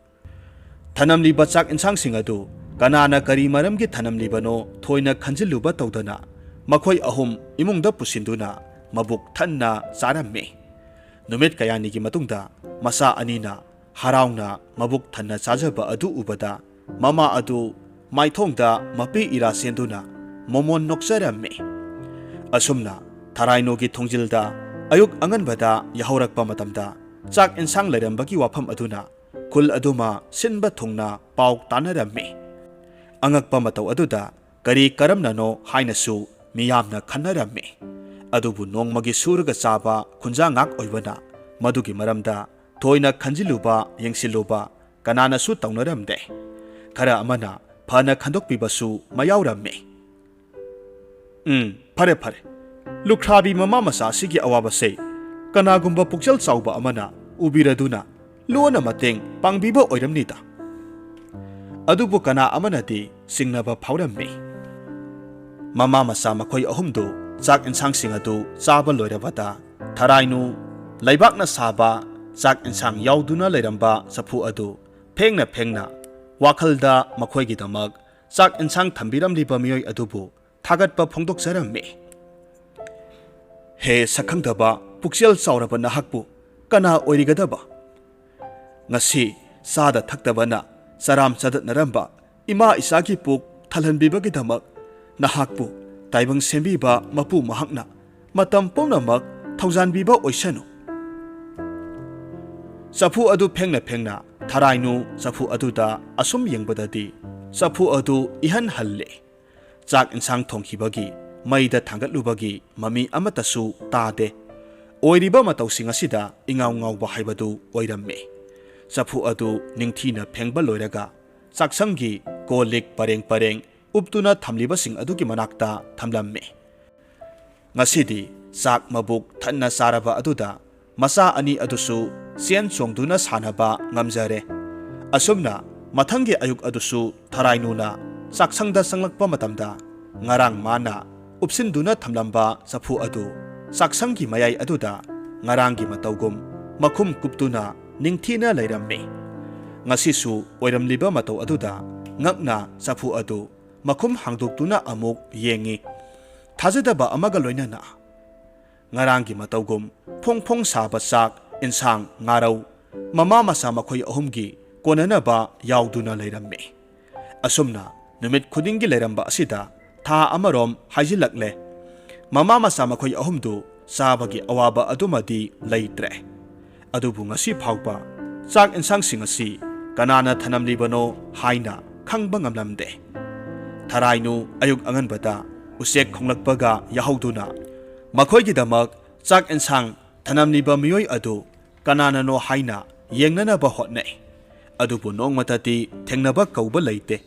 ꯊꯅꯝꯂꯤꯕ ꯆꯥꯛ ꯏꯟꯁꯥꯡꯁꯤꯡ ꯑꯗꯨ ꯀꯅꯥꯅ ꯀꯔꯤ ꯃꯔꯝꯒꯤ ꯊꯅꯝꯂꯤꯕꯅꯣ ꯊꯣꯏꯅ ꯈꯟꯖꯤꯜꯂꯨꯕ ꯇꯧꯗꯅ ꯃꯈꯣꯏ ꯑꯍꯨꯝ ꯏꯃꯨꯡꯗ ꯄꯨꯁꯤꯟꯗꯨꯅ ꯃꯕꯨꯛ ꯊꯟꯅ ꯆꯥꯔꯝꯃꯤ꯫ ꯅꯨꯃꯤꯠ ꯀꯌꯥꯅꯤꯒꯤ ꯃꯇꯨꯡꯗ ꯃꯆꯥ ꯑꯅꯤꯅ ꯍꯔꯥꯎꯅ ꯃꯕꯨꯛ ꯊꯟꯅ ꯆꯥꯖꯕ ꯑꯗꯨ ꯎꯕꯗ ꯃꯃꯥ ꯑꯗꯨ ꯃꯥꯏꯊꯣꯡꯗ ꯃꯄꯤ ꯏꯔꯥ ꯆꯦꯟꯗꯨꯅ ꯃꯣꯃꯣꯟ ꯅꯣꯛꯆꯔꯝꯃꯤ꯫ ꯑꯁꯨꯝꯅ ꯊꯔꯥꯏꯅꯨꯒꯤ ꯊꯣꯡꯖꯤꯜꯗ ꯑꯌꯨꯛ ꯑꯉꯟꯕꯗ ꯌꯥꯍꯧꯔꯛꯄ ꯃꯇꯝꯗ ꯆꯥꯛ ꯏꯟꯁꯥꯡ ꯂꯩꯔꯝꯕꯒꯤ ꯋꯥꯐꯝ ꯑꯗꯨꯅ ꯈꯨꯜ ꯑꯗꯨꯃ ꯁꯤꯟꯕ ꯊꯨꯡꯅ ꯄꯥꯎ ꯇꯥꯅꯔꯝꯃꯤ꯫ ꯑꯉꯛꯄ ꯃꯇꯧ ꯑꯗꯨꯗ ꯀꯔꯤ ꯀꯔꯝꯅꯅꯣ ꯍꯥꯏꯅꯁꯨ ꯃꯤꯌꯥꯝꯅ ꯈꯟꯅꯔꯝꯃꯤ꯫ ꯑꯗꯨꯕꯨ ꯅꯣꯡꯃꯒꯤ ꯁꯨꯔꯒ ꯆꯥꯕ ꯈꯨꯟꯖꯥ ꯉꯥꯛ ꯑꯣꯏꯕꯅ ꯃꯗꯨꯒꯤ ꯃꯔꯝꯗ ꯊꯣꯏꯅ ꯈꯟꯖꯤꯜꯂꯨꯕ ꯌꯦꯡꯁꯤꯜꯂꯨꯕ ꯀꯅꯥꯅꯁꯨ ꯇꯧꯅꯔꯝꯗꯦ꯫ ꯈꯔ ꯑꯃꯅ ꯐꯅ ꯈꯟꯗꯣꯛꯄꯤꯕꯁꯨ ꯃꯌꯥꯎꯔꯝꯃꯤ꯫ "ꯎꯝ, ꯐꯔꯦ ꯐꯔꯦ, ꯂꯨꯈ꯭ꯔꯥꯕꯤ ꯃꯃꯥ ꯃꯆꯥ ꯑꯁꯤꯒꯤ ꯑꯋꯥꯕꯁꯦ ꯀꯅꯥꯒꯨꯝꯕ ꯄꯨꯛꯆꯦꯜ ꯆꯥꯎꯕ ꯑꯃꯅ ꯎꯕꯤꯔꯗꯨꯅ ꯂꯣꯟꯅ ꯃꯇꯦꯡ ꯄꯥꯡꯕꯤꯕ ꯑꯣꯏꯔꯝꯅꯤꯗ꯫" ꯑꯗꯨꯕꯨ ꯀꯅꯥ ꯑꯃꯅꯗꯤ ꯆꯤꯡꯅꯕ ꯐꯥꯎꯔꯝꯃꯤ꯫ ꯃꯃꯥ ꯃꯆꯥ ꯃꯈꯣꯏ ꯑꯍꯨꯝꯗꯨ ꯆꯥꯛ ꯏꯟꯁꯥꯡꯁꯤꯡ ꯑꯗꯨ ꯆꯥꯕ ꯂꯣꯏꯔꯕꯗ ꯊꯔꯥꯏꯅꯨ ꯂꯩꯕꯥꯛꯅ ꯁꯥꯕ ꯆꯥꯛ ꯏꯟꯁꯥꯡ ꯌꯥꯎꯗꯨꯅ ꯂꯩꯔꯝꯕ ꯆꯐꯨ ꯑꯗꯨ ꯐꯦꯡꯅ ꯐꯦꯡꯅ ꯋꯥꯈꯜꯗ ꯃꯈꯣꯏꯒꯤꯗꯃꯛ ꯆꯥꯛ ꯏꯟꯁꯥꯡ ꯊꯝꯕꯤꯔꯝꯂꯤꯕ ꯃꯤꯑꯣꯏ ꯑꯗꯨꯕꯨ ꯊꯥꯒꯠꯄ ꯐꯣꯡꯗꯣꯛꯆꯔꯝꯃꯤ꯫ "ꯍꯦ ꯁꯛꯈꯪꯗꯕ ꯄꯨꯛꯆꯦꯜ ꯆꯥꯎꯔꯕ ꯅꯍꯥꯛꯄꯨ ꯀꯅꯥ ꯑꯣꯏꯔꯤꯒꯗꯕ? ꯉꯁꯤ ꯆꯥꯗ ꯊꯛꯇꯕꯅ ꯆꯔꯥꯝ ꯆꯗꯠꯅꯔꯝꯕ ꯏꯃꯥ ꯏꯆꯥꯒꯤ ꯄꯨꯛ ꯊꯜꯍꯟꯕꯤꯕꯒꯤꯗꯃꯛ ꯅꯍꯥꯛꯄꯨ ꯇꯥꯏꯕꯪ ꯁꯦꯝꯕꯤꯕ ꯃꯄꯨ ꯃꯍꯥꯛꯅ ꯃꯇꯝ ꯄꯨꯝꯅꯃꯛ ꯊꯧꯖꯥꯟꯕꯤꯕ ꯑꯣꯏꯁꯅꯨ꯫" ꯆꯐꯨ ꯑꯗꯨ ꯐꯦꯡꯅ ꯐꯦꯡꯅ ꯊꯔꯥꯏꯅꯨ ꯆꯐꯨ ꯑꯗꯨꯗ ꯑꯁꯨꯝ ꯌꯦꯡꯕꯗꯗꯤ ꯆꯐꯨ ꯑꯗꯨ ꯏꯍꯟ ꯍꯜꯂꯦ꯫ ꯆꯥꯛ ꯏꯟꯁꯥꯡ ꯊꯣꯡꯈꯤꯕꯒꯤ ꯃꯩꯗ ꯊꯥꯡꯒꯠꯂꯨꯕꯒꯤ ꯃꯃꯤ ꯑꯃꯠꯇꯁꯨ ꯇꯥꯗꯦ꯫ ꯑꯣꯏꯔꯤꯕ ꯃꯇꯧꯁꯤꯡ ꯑꯁꯤꯗ ꯏꯉꯥꯎ ꯉꯥꯎꯕ ꯍꯥꯏꯕꯗꯨ ꯑꯣꯏꯔꯝꯃꯤ꯫ ꯆꯐꯨ ꯑꯗꯨ ꯅꯤꯡꯊꯤꯅ ꯐꯦꯡꯕ ꯂꯣꯏꯔꯒ ꯆꯥꯛꯁꯪꯒꯤ ꯀꯣꯜ ꯂꯤꯛ ꯄꯔꯦꯡ ꯄꯔꯦꯡ ꯎꯞꯇꯨꯅ ꯊꯝꯂꯤꯕꯁꯤꯡ ꯑꯗꯨꯒꯤ ꯃꯅꯥꯛꯇ ꯊꯝꯂꯝꯃꯤ꯫ ꯉꯁꯤꯗꯤ ꯆꯥꯛ ꯃꯕꯨꯛ ꯊꯟꯅ ꯆꯥꯔꯕ ꯑꯗꯨꯗ ꯃꯆꯥ ꯑꯅꯤ ꯑꯗꯨꯁꯨ ꯆꯦꯟ ꯆꯣꯡꯗꯨꯅ ꯁꯥꯟꯅꯕ ꯉꯝꯖꯔꯦ꯫ ꯑꯁꯨꯝꯅ ꯃꯊꯪꯒꯤ ꯑꯌꯨꯛ ꯑꯗꯨꯁꯨ ꯊꯔꯥꯏꯅꯨꯅ ꯆꯥꯛꯁꯪꯗ ꯆꯪꯂꯛꯄ ꯃꯇꯝꯗ ꯉꯔꯥꯡ ꯃꯥꯅ ꯎꯞꯁꯤꯟꯗꯨꯅ ꯊꯝꯂꯝꯕ ꯆꯐꯨ ꯑꯗꯨ ꯆꯥꯛꯁꯪꯒꯤ ꯃꯌꯥꯏ ꯑꯗꯨꯗ ꯉꯔꯥꯡꯒꯤ ꯃꯇꯧꯒꯨꯝ ꯃꯈꯨꯝ ꯀꯨꯞꯇꯨꯅ ꯅꯤꯡꯊꯤꯅ ꯂꯩꯔꯝꯃꯤ꯫ ꯉꯁꯤꯁꯨ ꯑꯣꯏꯔꯝꯂꯤꯕ ꯃꯇꯧ ꯑꯗꯨꯗ ꯉꯛꯅ ꯆꯐꯨ ꯑꯗꯨ ꯃꯈꯨꯝ ꯍꯥꯡꯗꯣꯛꯇꯨꯅ ꯑꯃꯨꯛ ꯌꯦꯡꯉꯤ꯫ ꯊꯥꯖꯗꯕ ꯑꯃꯒ ꯂꯣꯏꯅꯅ ꯉꯔꯥꯡꯒꯤ ꯃꯇꯧꯒꯨꯝ ꯐꯣꯡ ꯐꯣꯡ ꯁꯥꯕ ꯆꯥꯛ ꯏꯟꯁꯥꯡ ꯉꯥꯔꯧ ꯃꯃꯥ ꯃꯆꯥ ꯃꯈꯣꯏ ꯑꯍꯨꯝꯒꯤ ꯀꯣꯟꯅꯅꯕ ꯌꯥꯎꯗꯨꯅ ꯂꯩꯔꯝꯃꯤ꯫ ꯑꯁꯨꯝꯅ ꯅꯨꯃꯤꯠ ꯈꯨꯗꯤꯡꯒꯤ ꯂꯩꯔꯝꯕ ꯑꯁꯤꯗ ꯊꯥ ꯑꯃꯔꯣꯝ ꯍꯥꯏꯖꯤꯜꯂꯛꯂꯦ꯫ ꯃꯃꯥ ꯃꯆꯥ ꯃꯈꯣꯏ ꯑꯍꯨꯝꯗꯨ ꯆꯥꯕꯒꯤ ꯑꯋꯥꯕ ꯑꯗꯨꯃꯗꯤ ꯂꯩꯇ꯭ꯔꯦ꯫ ꯑꯗꯨꯕꯨ ꯉꯁꯤ ꯐꯥꯎꯕ ꯆꯥꯛ ꯏꯟꯁꯥꯡꯁꯤꯡ ꯑꯁꯤ ꯀꯅꯥꯅ ꯊꯅꯝꯂꯤꯕꯅꯣ ꯍꯥꯏꯅ ꯈꯪꯕ ꯉꯝꯂꯝꯗꯦ꯫ ꯊꯔꯥꯏꯅꯨ ꯑꯌꯨꯛ ꯑꯉꯟꯕꯗ ꯎꯆꯦꯛ ꯈꯣꯡꯂꯛꯄꯒ ꯌꯥꯍꯧꯗꯨꯅ ꯃꯈꯣꯏꯒꯤꯗꯃꯛ ꯆꯥꯛ ꯏꯟꯁꯥꯡ ꯊꯅꯝꯂꯤꯕ ꯃꯤꯑꯣꯏ ꯑꯗꯨ ꯀꯅꯥꯅꯅꯣ ꯍꯥꯏꯅ ꯌꯦꯡꯅꯅꯕ ꯍꯣꯠꯅꯩ꯫ ꯑꯗꯨꯕꯨ ꯅꯣꯡꯃꯇꯗꯤ ꯊꯦꯡꯅꯕ ꯀꯧꯕ ꯂꯩꯇꯦ꯫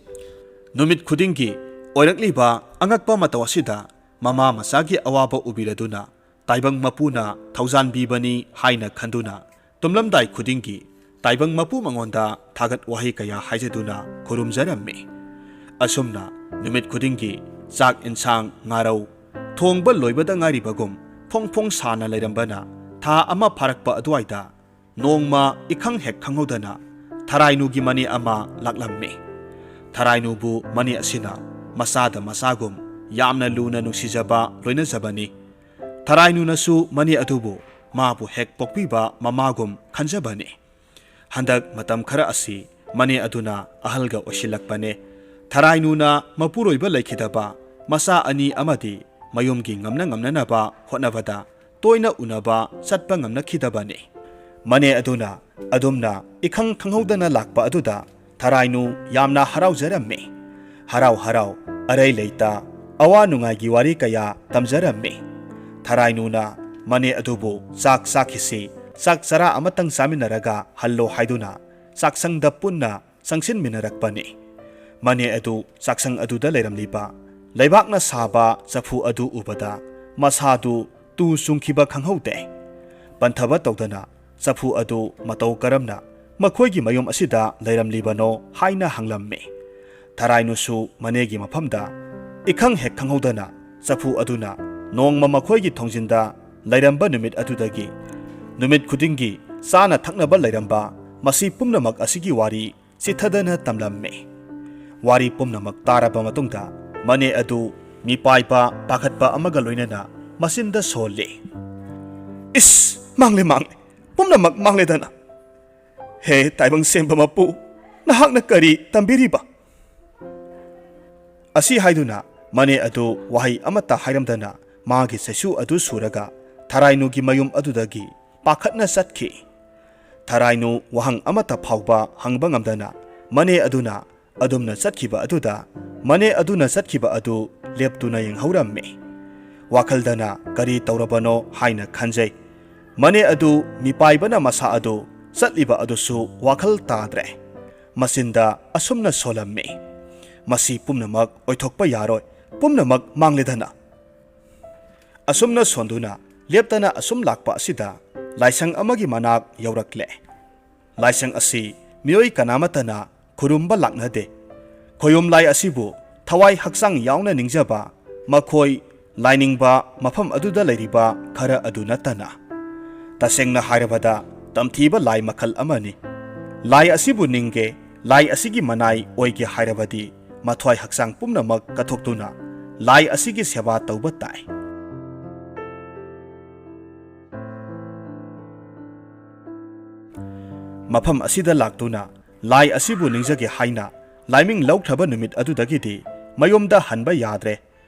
ꯅꯨꯃꯤꯠ ꯈꯨꯗꯤꯡꯒꯤ ꯑꯣꯏꯔꯛꯂꯤꯕ ꯑꯉꯛꯄ ꯃꯇꯧ ꯑꯁꯤꯗ ꯃꯃꯥ ꯃꯆꯥꯒꯤ ꯑꯋꯥꯕ ꯎꯕꯤꯔꯗꯨꯅ ꯇꯥꯏꯕꯪ ꯃꯄꯨꯅ ꯊꯧꯖꯥꯟꯕꯤꯕꯅꯤ ꯍꯥꯏꯅ ꯈꯟꯗꯨꯅ ꯇꯨꯝꯂꯝꯗꯥꯏ ꯈꯨꯗꯤꯡꯒꯤ ꯇꯥꯏꯕꯪ ꯃꯄꯨ ꯃꯉꯣꯟꯗ ꯊꯥꯒꯠ ꯋꯥꯍꯩ ꯀꯌꯥ ꯍꯥꯏꯖꯗꯨꯅ ꯈꯨꯔꯨꯝꯖꯔꯝꯃꯤ꯫ ꯑꯁꯨꯝꯅ ꯅꯨꯃꯤꯠ ꯈꯨꯗꯤꯡꯒꯤ ꯆꯥꯛ ꯏꯟꯁꯥꯡ ꯉꯥꯔꯧ ꯊꯣꯡꯕ ꯂꯣꯏꯕꯗ ꯉꯥꯏꯔꯤꯕꯒꯨꯝ ꯐꯣꯡ ꯐꯣꯡ ꯁꯥꯅ ꯂꯩꯔꯝꯕꯅ ꯊꯥ ꯑꯃ ꯐꯥꯔꯛꯄ ꯑꯗꯨꯋꯥꯏꯗ ꯅꯣꯡꯃ ꯏꯈꯪ ꯍꯦꯛ ꯈꯪꯍꯧꯗꯅ ꯊꯔꯥꯏꯅꯨꯒꯤ ꯃꯅꯦ ꯑꯃ ꯂꯥꯛꯂꯝꯃꯤ꯫ ꯊꯔꯥꯏꯅꯨꯕꯨ ꯃꯅꯦ ꯑꯁꯤꯅ ꯃꯆꯥꯗ ꯃꯆꯥꯒꯨꯝ ꯌꯥꯝꯅ ꯂꯨꯅ ꯅꯨꯡꯁꯤꯖꯕ ꯂꯣꯏꯅꯖꯕꯅꯤ꯫ ꯊꯔꯥꯏꯅꯨꯅꯁꯨ ꯃꯅꯦ ꯑꯗꯨꯕꯨ ꯃꯥꯕꯨ ꯍꯦꯛ ꯄꯣꯛꯄꯤꯕ ꯃꯃꯥꯒꯨꯝ ꯈꯟꯖꯕꯅꯤ꯫ ꯍꯟꯗꯛ ꯃꯇꯝ ꯈꯔ ꯑꯁꯤ ꯃꯅꯦ ꯑꯗꯨꯅ ꯑꯍꯜꯒ ꯑꯣꯏꯁꯤꯜꯂꯛꯄꯅꯦ꯫ ꯊꯔꯥꯏꯅꯨꯅ ꯃꯄꯨꯔꯣꯏꯕ ꯂꯩꯈꯤꯗꯕ ꯃꯆꯥ ꯑꯅꯤ ꯑꯃꯗꯤ ꯃꯌꯨꯝꯒꯤ ꯉꯝꯅ ꯉꯝꯅꯅꯕ ꯍꯣꯠꯅꯕꯗ ꯇꯣꯏꯅ ꯎꯅꯕ ꯆꯠꯄ ꯉꯝꯅꯈꯤꯗꯕꯅꯤ꯫ ꯃꯅꯦ ꯑꯗꯨꯅ ꯑꯗꯨꯝꯅ ꯏꯈꯪ ꯈꯪꯍꯧꯗꯅ ꯂꯥꯛꯄ ꯑꯗꯨꯗ ꯊꯔꯥꯏꯅꯨ ꯌꯥꯝꯅ ꯍꯔꯥꯎꯖꯔꯝꯃꯤ꯫ ꯍꯔꯥꯎ ꯍꯔꯥꯎ ꯑꯔꯩ ꯂꯩꯇ ꯑꯋꯥ ꯅꯨꯡꯉꯥꯏꯒꯤ ꯋꯥꯔꯤ ꯀꯌꯥ ꯇꯝꯖꯔꯝꯃꯤ꯫ ꯊꯔꯥꯏꯅꯨꯅ ꯃꯅꯦ ꯑꯗꯨꯕꯨ ꯆꯥꯛ ꯆꯥꯈꯤꯁꯤ, ꯆꯥꯛ ꯆꯔꯥ ꯑꯃꯇꯪ ꯆꯥꯃꯤꯟꯅꯔꯒ ꯍꯜꯂꯣ ꯍꯥꯏꯗꯨꯅ ꯆꯥꯛꯁꯪꯗ ꯄꯨꯟꯅ ꯆꯪꯁꯤꯟꯃꯤꯟꯅꯔꯛꯄꯅꯤ꯫ ꯃꯅꯦ ꯑꯗꯨ ꯆꯥꯛꯁꯪ ꯑꯗꯨꯗ ꯂꯩꯔꯝꯂꯤꯕ ꯂꯩꯕꯥꯛꯅ ꯁꯥꯕ ꯆꯐꯨ ꯑꯗꯨ ꯎꯕꯗ ꯃꯁꯥꯗꯨ ꯇꯨ ꯆꯨꯡꯈꯤꯕ ꯈꯪꯍꯧꯗꯦ꯫ ꯄꯟꯊꯕ ꯇꯧꯗꯅ ꯆꯐꯨ ꯑꯗꯨ ꯃꯇꯧ ꯀꯔꯝꯅ ꯃꯈꯣꯏꯒꯤ ꯃꯌꯨꯝ ꯑꯁꯤꯗ ꯂꯩꯔꯝꯂꯤꯕꯅꯣ ꯍꯥꯏꯅ ꯍꯪꯂꯝꯃꯤ꯫ ꯊꯔꯥꯏꯅꯨꯁꯨ ꯃꯅꯦꯒꯤ ꯃꯐꯝꯗ ꯏꯈꯪ ꯍꯦꯛ ꯈꯪꯍꯧꯗꯅ ꯆꯐꯨ ꯑꯗꯨꯅ ꯅꯣꯡꯃ ꯃꯈꯣꯏꯒꯤ ꯊꯣꯡꯖꯤꯟꯗ ꯂꯩꯔꯝꯕ ꯅꯨꯃꯤꯠ ꯑꯗꯨꯗꯒꯤ ꯅꯨꯃꯤꯠ ꯈꯨꯗꯤꯡꯒꯤ ꯆꯥꯅ ꯊꯛꯅꯕ ꯂꯩꯔꯝꯕ ꯃꯁꯤ ꯄꯨꯝꯅꯃꯛ ꯑꯁꯤꯒꯤ ꯋꯥꯔꯤ ꯆꯤꯊꯗꯅ ꯇꯝꯂꯝꯃꯤ꯫ ꯋꯥꯔꯤ ꯄꯨꯝꯅꯃꯛ ꯇꯥꯔꯕ ꯃꯇꯨꯡꯗ ꯃꯅꯦ ꯑꯗꯨ ꯃꯤꯄꯥꯏꯕ ꯄꯥꯈꯠꯄ ꯑꯃꯒ ꯂꯣꯏꯅꯅ ꯃꯆꯤꯟꯗ ꯁꯣꯜꯂꯤ꯫ "ꯏꯁ, ꯃꯥꯡꯂꯦ, ꯃꯥꯡꯂꯦ, ꯄꯨꯝꯅꯃꯛ ꯃꯥꯡꯂꯦꯗꯅ꯫ ꯍꯦ ꯇꯥꯏꯕꯪ ꯁꯦꯝꯕ ꯃꯄꯨ, ꯅꯍꯥꯛꯅ ꯀꯔꯤ ꯇꯝꯕꯤꯔꯤꯕ?" ꯑꯁꯤ ꯍꯥꯏꯗꯨꯅ ꯃꯅꯦ ꯑꯗꯨ ꯋꯥꯍꯩ ꯑꯃꯠꯇ ꯍꯥꯏꯔꯝꯗꯅ ꯃꯥꯒꯤ ꯆꯩꯁꯨ ꯑꯗꯨ ꯁꯨꯔꯒ ꯊꯔꯥꯏꯅꯨꯒꯤ ꯃꯌꯨꯝ ꯑꯗꯨꯗꯒꯤ ꯄꯥꯈꯠꯅ ꯆꯠꯈꯤ꯫ ꯊꯔꯥꯏꯅꯨ ꯋꯥꯍꯪ ꯑꯃꯠꯇ ꯐꯥꯎꯕ ꯍꯪꯕ ꯉꯝꯗꯅ ꯃꯅꯦ ꯑꯗꯨꯅ ꯑꯗꯨꯝꯅ ꯆꯠꯈꯤꯕ ꯑꯗꯨꯗ ꯃꯅꯦ ꯑꯗꯨꯅ ꯆꯠꯈꯤꯕ ꯑꯗꯨ ꯂꯦꯞꯇꯨꯅ ꯌꯦꯡꯍꯧꯔꯝꯃꯤ꯫ ꯋꯥꯈꯜꯗꯅ ꯀꯔꯤ ꯇꯧꯔꯕꯅꯣ ꯍꯥꯏꯅ ꯈꯟꯖꯩ꯫ ꯃꯅꯦ ꯑꯗꯨ ꯃꯤꯄꯥꯏꯕꯅ ꯃꯁꯥ ꯑꯗꯨ ꯆꯠꯂꯤꯕ ꯑꯗꯨꯁꯨ ꯋꯥꯈꯜ ꯇꯥꯗ꯭ꯔꯦ꯫ ꯃꯆꯤꯟꯗ ꯑꯁꯨꯝꯅ ꯁꯣꯜꯂꯝꯃꯤ, "ꯃꯁꯤ ꯄꯨꯝꯅꯃꯛ ꯑꯣꯏꯊꯣꯛꯄ ꯌꯥꯔꯣꯏ, ꯄꯨꯝꯅꯃꯛ ꯃꯥꯡꯂꯦꯗꯅ"꯫ ꯑꯁꯨꯝꯅ ꯁꯣꯟꯗꯨꯅ ꯂꯦꯞꯇꯅ ꯑꯁꯨꯝ ꯂꯥꯛꯄ ꯑꯁꯤꯗ ꯂꯥꯏꯁꯪ ꯑꯃꯒꯤ ꯃꯅꯥꯛ ꯌꯧꯔꯛꯂꯦ꯫ ꯂꯥꯏꯁꯪ ꯑꯁꯤ ꯃꯤꯑꯣꯏ ꯀꯅꯥꯃꯠꯇꯅ ꯈꯨꯔꯨꯝꯕ ꯂꯥꯛꯅꯗꯦ꯫ ꯈꯣꯌꯨꯝ ꯂꯥꯏ ꯑꯁꯤꯕꯨ ꯊꯋꯥꯏ ꯍꯛꯆꯥꯡ ꯌꯥꯎꯅ ꯅꯤꯡꯖꯕ ꯃꯈꯣꯏ ꯂꯥꯏꯅꯤꯡꯕ ꯃꯐꯝ ꯑꯗꯨꯗ ꯂꯩꯔꯤꯕ ꯈꯔ ꯑꯗꯨ ꯅꯠꯇꯅ꯫ ꯇꯁꯦꯡꯅ ꯍꯥꯏꯔꯕꯗ, ꯇꯝꯊꯤꯕ ꯂꯥꯏ ꯃꯈꯜ ꯑꯃꯅꯤ꯫ ꯂꯥꯏ ꯑꯁꯤꯕꯨ ꯅꯤꯡꯒꯦ, ꯂꯥꯏ ꯑꯁꯤꯒꯤ ꯃꯅꯥꯏ ꯑꯣꯏꯒꯦ ꯍꯥꯏꯔꯕꯗꯤ ꯃꯊ꯭ꯋꯥꯏ ꯍꯛꯆꯥꯡ ꯄꯨꯝꯅꯃꯛ ꯀꯠꯊꯣꯛꯇꯨꯅ ꯂꯥꯏ ꯑꯁꯤꯒꯤ ꯁꯦꯕꯥ ꯇꯧꯕ ꯇꯥꯏ꯫ ꯃꯐꯝ ꯑꯁꯤꯗ ꯂꯥꯛꯇꯨꯅ ꯂꯥꯏ ꯑꯁꯤꯕꯨ ꯅꯤꯡꯖꯒꯦ ꯍꯥꯏꯅ ꯂꯥꯏꯃꯤꯡ ꯂꯧꯈ꯭ꯔꯕ ꯅꯨꯃꯤꯠ ꯑꯗꯨꯗꯒꯤꯗꯤ ꯃꯌꯨꯝꯗ ꯍꯟꯕ ꯌꯥꯗ꯭ꯔꯦ꯫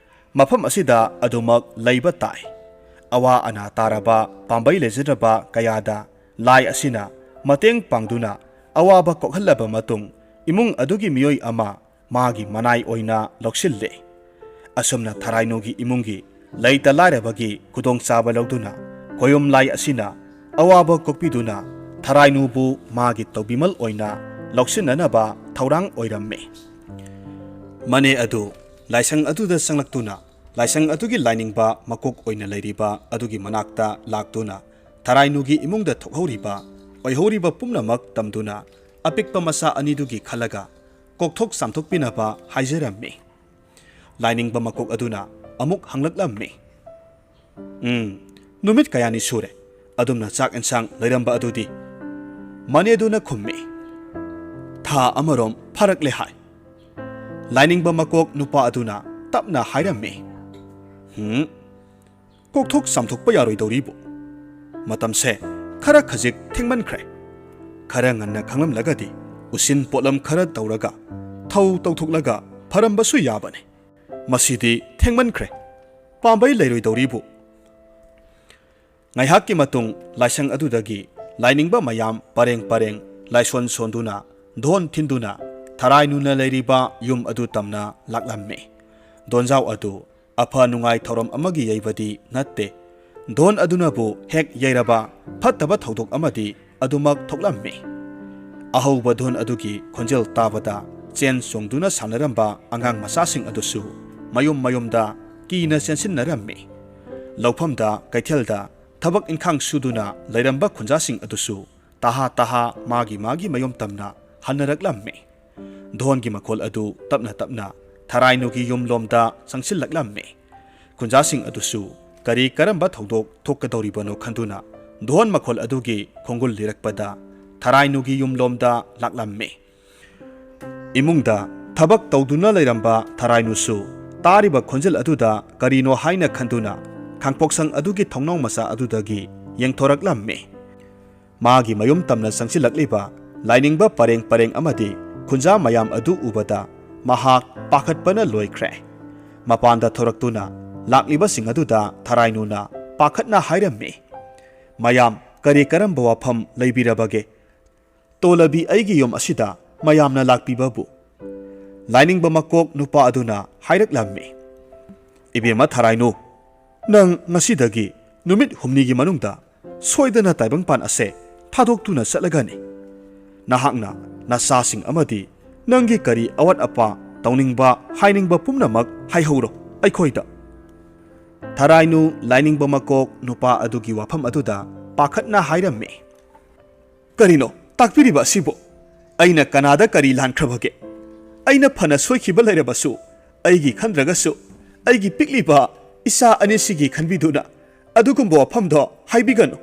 ꯃꯐꯝ ꯑꯁꯤꯗ ꯑꯗꯨꯃꯛ ꯂꯩꯕ ꯇꯥꯏ꯫ ꯑꯋꯥ ꯑꯅꯥ ꯇꯥꯔꯕ ꯄꯥꯝꯕꯩ ꯂꯩꯖꯗ꯭ꯔꯕ ꯀꯌꯥꯗ ꯂꯥꯏ ꯑꯁꯤꯅ ꯃꯇꯦꯡ ꯄꯥꯡꯗꯨꯅ ꯑꯋꯥꯕ ꯀꯣꯛꯍꯜꯂꯕ ꯃꯇꯨꯡ ꯏꯃꯨꯡ ꯑꯗꯨꯒꯤ ꯃꯤꯑꯣꯏ ꯑꯃ ꯃꯥꯒꯤ ꯃꯅꯥꯏ ꯑꯣꯏꯅ ꯂꯧꯁꯤꯜꯂꯦ꯫ ꯑꯁꯨꯝꯅ ꯊꯔꯥꯏꯅꯨꯒꯤ ꯏꯃꯨꯡꯒꯤ ꯂꯩꯇ ꯂꯥꯏꯔꯕꯒꯤ ꯈꯨꯗꯣꯡꯆꯥꯕ ꯂꯧꯗꯨꯅ ꯈꯣꯌꯨꯝ ꯂꯥꯏ ꯑꯁꯤꯅ ꯑꯋꯥꯕ ꯀꯣꯛꯄꯤꯗꯨꯅ ꯊꯔꯥꯏꯅꯨꯕꯨ ꯃꯥꯒꯤ ꯇꯧꯕꯤꯃꯜ ꯑꯣꯏꯅ ꯂꯧꯁꯤꯟꯅꯅꯕ ꯊꯧꯔꯥꯡ ꯑꯣꯏꯔꯝꯃꯤ꯫ ꯃꯅꯦ ꯑꯗꯨ ꯂꯥꯏꯁꯪ ꯑꯗꯨꯗ ꯆꯪꯂꯛꯇꯨꯅ ꯂꯥꯏꯁꯪ ꯑꯗꯨꯒꯤ ꯂꯥꯏꯅꯤꯡꯕ ꯃꯀꯣꯛ ꯑꯣꯏꯅ ꯂꯩꯔꯤꯕ ꯑꯗꯨꯒꯤ ꯃꯅꯥꯛꯇ ꯂꯥꯛꯇꯨꯅ ꯊꯔꯥꯏꯅꯨꯒꯤ ꯏꯃꯨꯡꯗ ꯊꯣꯛꯍꯧꯔꯤꯕ ꯑꯣꯏꯍꯧꯔꯤꯕ ꯄꯨꯝꯅꯃꯛ ꯇꯝꯗꯨꯅ ꯑꯄꯤꯛꯄ ꯃꯆꯥ ꯑꯅꯤꯗꯨꯒꯤ ꯈꯜꯂꯒ ꯀꯣꯛꯊꯣꯛ ꯆꯥꯝꯊꯣꯛꯄꯤꯅꯕ ꯍꯥꯏꯖꯔꯝꯃꯤ꯫ ꯂꯥꯏꯅꯤꯡꯕ ꯃꯀꯣꯛ ꯑꯗꯨꯅ ꯑꯃꯨꯛ ꯍꯪꯂꯛꯂꯝꯃꯤ, "ꯎꯝ, ꯅꯨꯃꯤꯠ ꯀꯌꯥꯅꯤ ꯁꯨꯔꯦ ꯑꯗꯨꯝꯅ ꯆꯥꯛ ꯏꯟꯁꯥꯡ ꯂꯩꯔꯝꯕ ꯑꯗꯨꯗꯤ?" ꯃꯅꯦꯗꯨꯅ ꯈꯨꯝꯃꯤ, "ꯊꯥ ꯑꯃꯔꯣꯝ ꯐꯥꯔꯛꯂꯦ ꯍꯥꯏ꯫ ꯂꯥꯏꯅꯤꯡꯕ ꯃꯀꯣꯛ ꯅꯨꯄꯥ ꯑꯗꯨꯅ ꯇꯞꯅ ꯍꯥꯏꯔꯝꯃꯤ, "ꯍꯨꯝ, ꯀꯣꯛꯊꯣꯛ ꯆꯥꯝꯊꯣꯛꯄ ꯌꯥꯔꯣꯏꯗꯧꯔꯤꯕꯨ? ꯃꯇꯝꯁꯦ ꯈꯔ ꯈꯖꯤꯛ ꯊꯦꯡꯃꯟꯈ꯭ꯔꯦ꯫ ꯈꯔ ꯉꯟꯅ ꯈꯪꯂꯝꯂꯒꯗꯤ ꯎꯁꯤꯟ ꯄꯣꯠꯂꯝ ꯈꯔ ꯇꯧꯔꯒ ꯊꯧ ꯇꯧꯊꯣꯛꯂꯒ ꯐꯔꯝꯕꯁꯨ ꯌꯥꯕꯅꯤ꯫ ꯃꯁꯤꯗꯤ ꯊꯦꯡꯃꯟꯈ꯭ꯔꯦ꯫ ꯄꯥꯝꯕꯩ ꯂꯩꯔꯣꯏꯗꯧꯔꯤꯕꯨ?" ꯉꯥꯏꯍꯥꯛꯀꯤ ꯃꯇꯨꯡ ꯂꯥꯏꯁꯪ ꯑꯗꯨꯗꯒꯤ ꯂꯥꯏꯅꯤꯡꯕ ꯃꯌꯥꯝ ꯄꯔꯦꯡ ꯄꯔꯦꯡ ꯂꯥꯏꯁꯣꯟ ꯁꯣꯟꯗꯨꯅ, ꯙꯣꯟ ꯊꯤꯟꯗꯨꯅ ꯊꯔꯥꯏꯅꯨꯅ ꯂꯩꯔꯤꯕ ꯌꯨꯝ ꯑꯗꯨ ꯇꯝꯅ ꯂꯥꯛꯂꯝꯃꯤ꯫ ꯙꯣꯟꯖꯥꯎ ꯑꯗꯨ ꯑꯐ ꯅꯨꯡꯉꯥꯏ ꯊꯧꯔꯝ ꯑꯃꯒꯤ ꯌꯩꯕꯗꯤ ꯅꯠꯇꯦ꯫ ꯙꯣꯟ ꯑꯗꯨꯅꯕꯨ ꯍꯦꯛ ꯌꯩꯔꯕ ꯐꯠꯇꯕ ꯊꯧꯗꯣꯛ ꯑꯃꯗꯤ ꯑꯗꯨꯃꯛ ꯊꯣꯛꯂꯝꯃꯤ꯫ ꯑꯍꯧꯕ ꯙꯣꯟ ꯑꯗꯨꯒꯤ ꯈꯣꯟꯖꯦꯜ ꯇꯥꯕꯗ ꯆꯦꯟ ꯆꯣꯡꯗꯨꯅ ꯁꯥꯟꯅꯔꯝꯕ ꯑꯉꯥꯡ ꯃꯆꯥꯁꯤꯡ ꯑꯗꯨꯁꯨ ꯃꯌꯨꯝ ꯃꯌꯨꯝꯗ ꯀꯤꯅ ꯆꯦꯟꯁꯤꯟꯅꯔꯝꯃꯤ꯫ ꯂꯧꯐꯝꯗ, ꯀꯩꯊꯦꯜꯗ ꯊꯕꯛ ꯏꯟꯈꯥꯡ ꯁꯨꯗꯨꯅ ꯂꯩꯔꯝꯕ ꯈꯨꯟꯖꯥꯁꯤꯡ ꯑꯗꯨꯁꯨ ꯇꯍꯥ ꯇꯍꯥ ꯃꯥꯒꯤ ꯃꯥꯒꯤ ꯃꯌꯨꯝ ꯇꯝꯅ ꯍꯟꯅꯔꯛꯂꯝꯃꯤ꯫ ꯙꯣꯟꯒꯤ ꯃꯈꯣꯜ ꯑꯗꯨ ꯇꯞꯅ ꯇꯞꯅ ꯊꯔꯥꯏꯅꯨꯒꯤ ꯌꯨꯝꯂꯣꯝꯗ ꯆꯪꯁꯤꯜꯂꯛꯂꯝꯃꯤ꯫ ꯈꯨꯟꯖꯥꯁꯤꯡ ꯑꯗꯨꯁꯨ ꯀꯔꯤ ꯀꯔꯝꯕ ꯊꯧꯗꯣꯛ ꯊꯣꯛꯀꯗꯧꯔꯤꯕꯅꯣ ꯈꯟꯗꯨꯅ ꯙꯣꯟ ꯃꯈꯣꯜ ꯑꯗꯨꯒꯤ ꯈꯣꯡꯒꯨꯜ ꯂꯤꯔꯛꯄꯗ ꯊꯔꯥꯏꯅꯨꯒꯤ ꯌꯨꯝꯂꯣꯝꯗ ꯂꯥꯛꯂꯝꯃꯤ꯫ ꯏꯃꯨꯡꯗ ꯊꯕꯛ ꯇꯧꯗꯨꯅ ꯂꯩꯔꯝꯕ ꯊꯔꯥꯏꯅꯨꯁꯨ ꯇꯥꯔꯤꯕ ꯈꯣꯟꯖꯦꯜ ꯑꯗꯨꯗ ꯀꯔꯤꯅꯣ ꯍꯥꯏꯅ ꯈꯟꯗꯨꯅ ꯈꯥꯡꯄꯣꯛꯁꯪ ꯑꯗꯨꯒꯤ ꯊꯣꯡꯅꯥꯎ ꯃꯆꯥ ꯑꯗꯨꯗꯒꯤ ꯌꯦꯡꯊꯣꯔꯛꯂꯝꯃꯤ꯫ ꯃꯥꯒꯤ ꯃꯌꯨꯝ ꯇꯝꯅ ꯆꯪꯁꯤꯜꯂꯛꯂꯤꯕ ꯂꯥꯏꯅꯤꯡꯕ ꯄꯔꯦꯡ ꯄꯔꯦꯡ ꯑꯃꯗꯤ ꯈꯨꯟꯖꯥ ꯃꯌꯥꯝ ꯑꯗꯨ ꯎꯕꯗ ꯃꯍꯥꯛ ꯄꯥꯈꯠꯄꯅ ꯂꯣꯏꯈ꯭ꯔꯦ꯫ ꯃꯄꯥꯟꯗ ꯊꯣꯔꯛꯇꯨꯅ ꯂꯥꯛꯂꯤꯕꯁꯤꯡ ꯑꯗꯨꯗ ꯊꯔꯥꯏꯅꯨꯅ ꯄꯥꯈꯠꯅ ꯍꯥꯏꯔꯝꯃꯤ, "ꯃꯌꯥꯝ, ꯀꯔꯤ ꯀꯔꯝꯕ ꯋꯥꯐꯝ ꯂꯩꯕꯤꯔꯕꯒꯦ? ꯇꯣꯂꯕꯤ ꯑꯩꯒꯤ ꯌꯨꯝ ꯑꯁꯤꯗ ꯃꯌꯥꯝꯅ ꯂꯥꯛꯄꯤꯕꯕꯨ?" ꯂꯥꯏꯅꯤꯡꯕ ꯃꯀꯣꯛ ꯅꯨꯄꯥ ꯑꯗꯨꯅ ꯍꯥꯏꯔꯛꯂꯝꯃꯤ, "ꯏꯕꯦꯝꯃ ꯊꯔꯥꯏꯅꯨ, ꯅꯪ ꯉꯁꯤꯗꯒꯤ ꯅꯨꯃꯤꯠ ꯍꯨꯝꯅꯤꯒꯤ ꯃꯅꯨꯡꯗ ꯁꯣꯏꯗꯅ ꯇꯥꯏꯕꯪꯄꯥꯟ ꯑꯁꯦ ꯊꯥꯗꯣꯛꯇꯨꯅ ꯆꯠꯂꯒꯅꯤ꯫ ꯅꯍꯥꯛꯅ ꯅꯆꯥꯁꯤꯡ ꯑꯃꯗꯤ ꯅꯪꯒꯤ ꯀꯔꯤ ꯑꯋꯥꯠ ꯑꯄꯥ ꯇꯧꯅꯤꯡꯕ, ꯍꯥꯏꯅꯤꯡꯕ ꯄꯨꯝꯅꯃꯛ ꯍꯥꯏꯍꯧꯔꯣ ꯑꯩꯈꯣꯏꯗ꯫" ꯊꯔꯥꯏꯅꯨ ꯂꯥꯏꯅꯤꯡꯕ ꯃꯀꯣꯛ ꯅꯨꯄꯥ ꯑꯗꯨꯒꯤ ꯋꯥꯐꯝ ꯑꯗꯨꯗ ꯄꯥꯈꯠꯅ ꯍꯥꯏꯔꯝꯃꯤ, "ꯀꯔꯤꯅꯣ ꯇꯥꯛꯄꯤꯔꯤꯕ ꯑꯁꯤꯕꯨ? ꯑꯩꯅ ꯀꯅꯥꯗ ꯀꯔꯤ ꯂꯥꯟꯈ꯭ꯔꯕꯒꯦ? ꯑꯩꯅ ꯐꯅ ꯁꯣꯏꯈꯤꯕ ꯂꯩꯔꯕꯁꯨ, ꯑꯩꯒꯤ ꯈꯟꯗ꯭ꯔꯒꯁꯨ, ꯑꯩꯒꯤ ꯄꯤꯛꯂꯤꯕ ꯏꯆꯥ ꯑꯅꯤꯁꯤꯒꯤ ꯈꯟꯕꯤꯗꯨꯅ ꯑꯗꯨꯒꯨꯝꯕ ꯋꯥꯐꯝꯗꯣ ꯍꯥꯏꯕꯤꯒꯅꯨ꯫"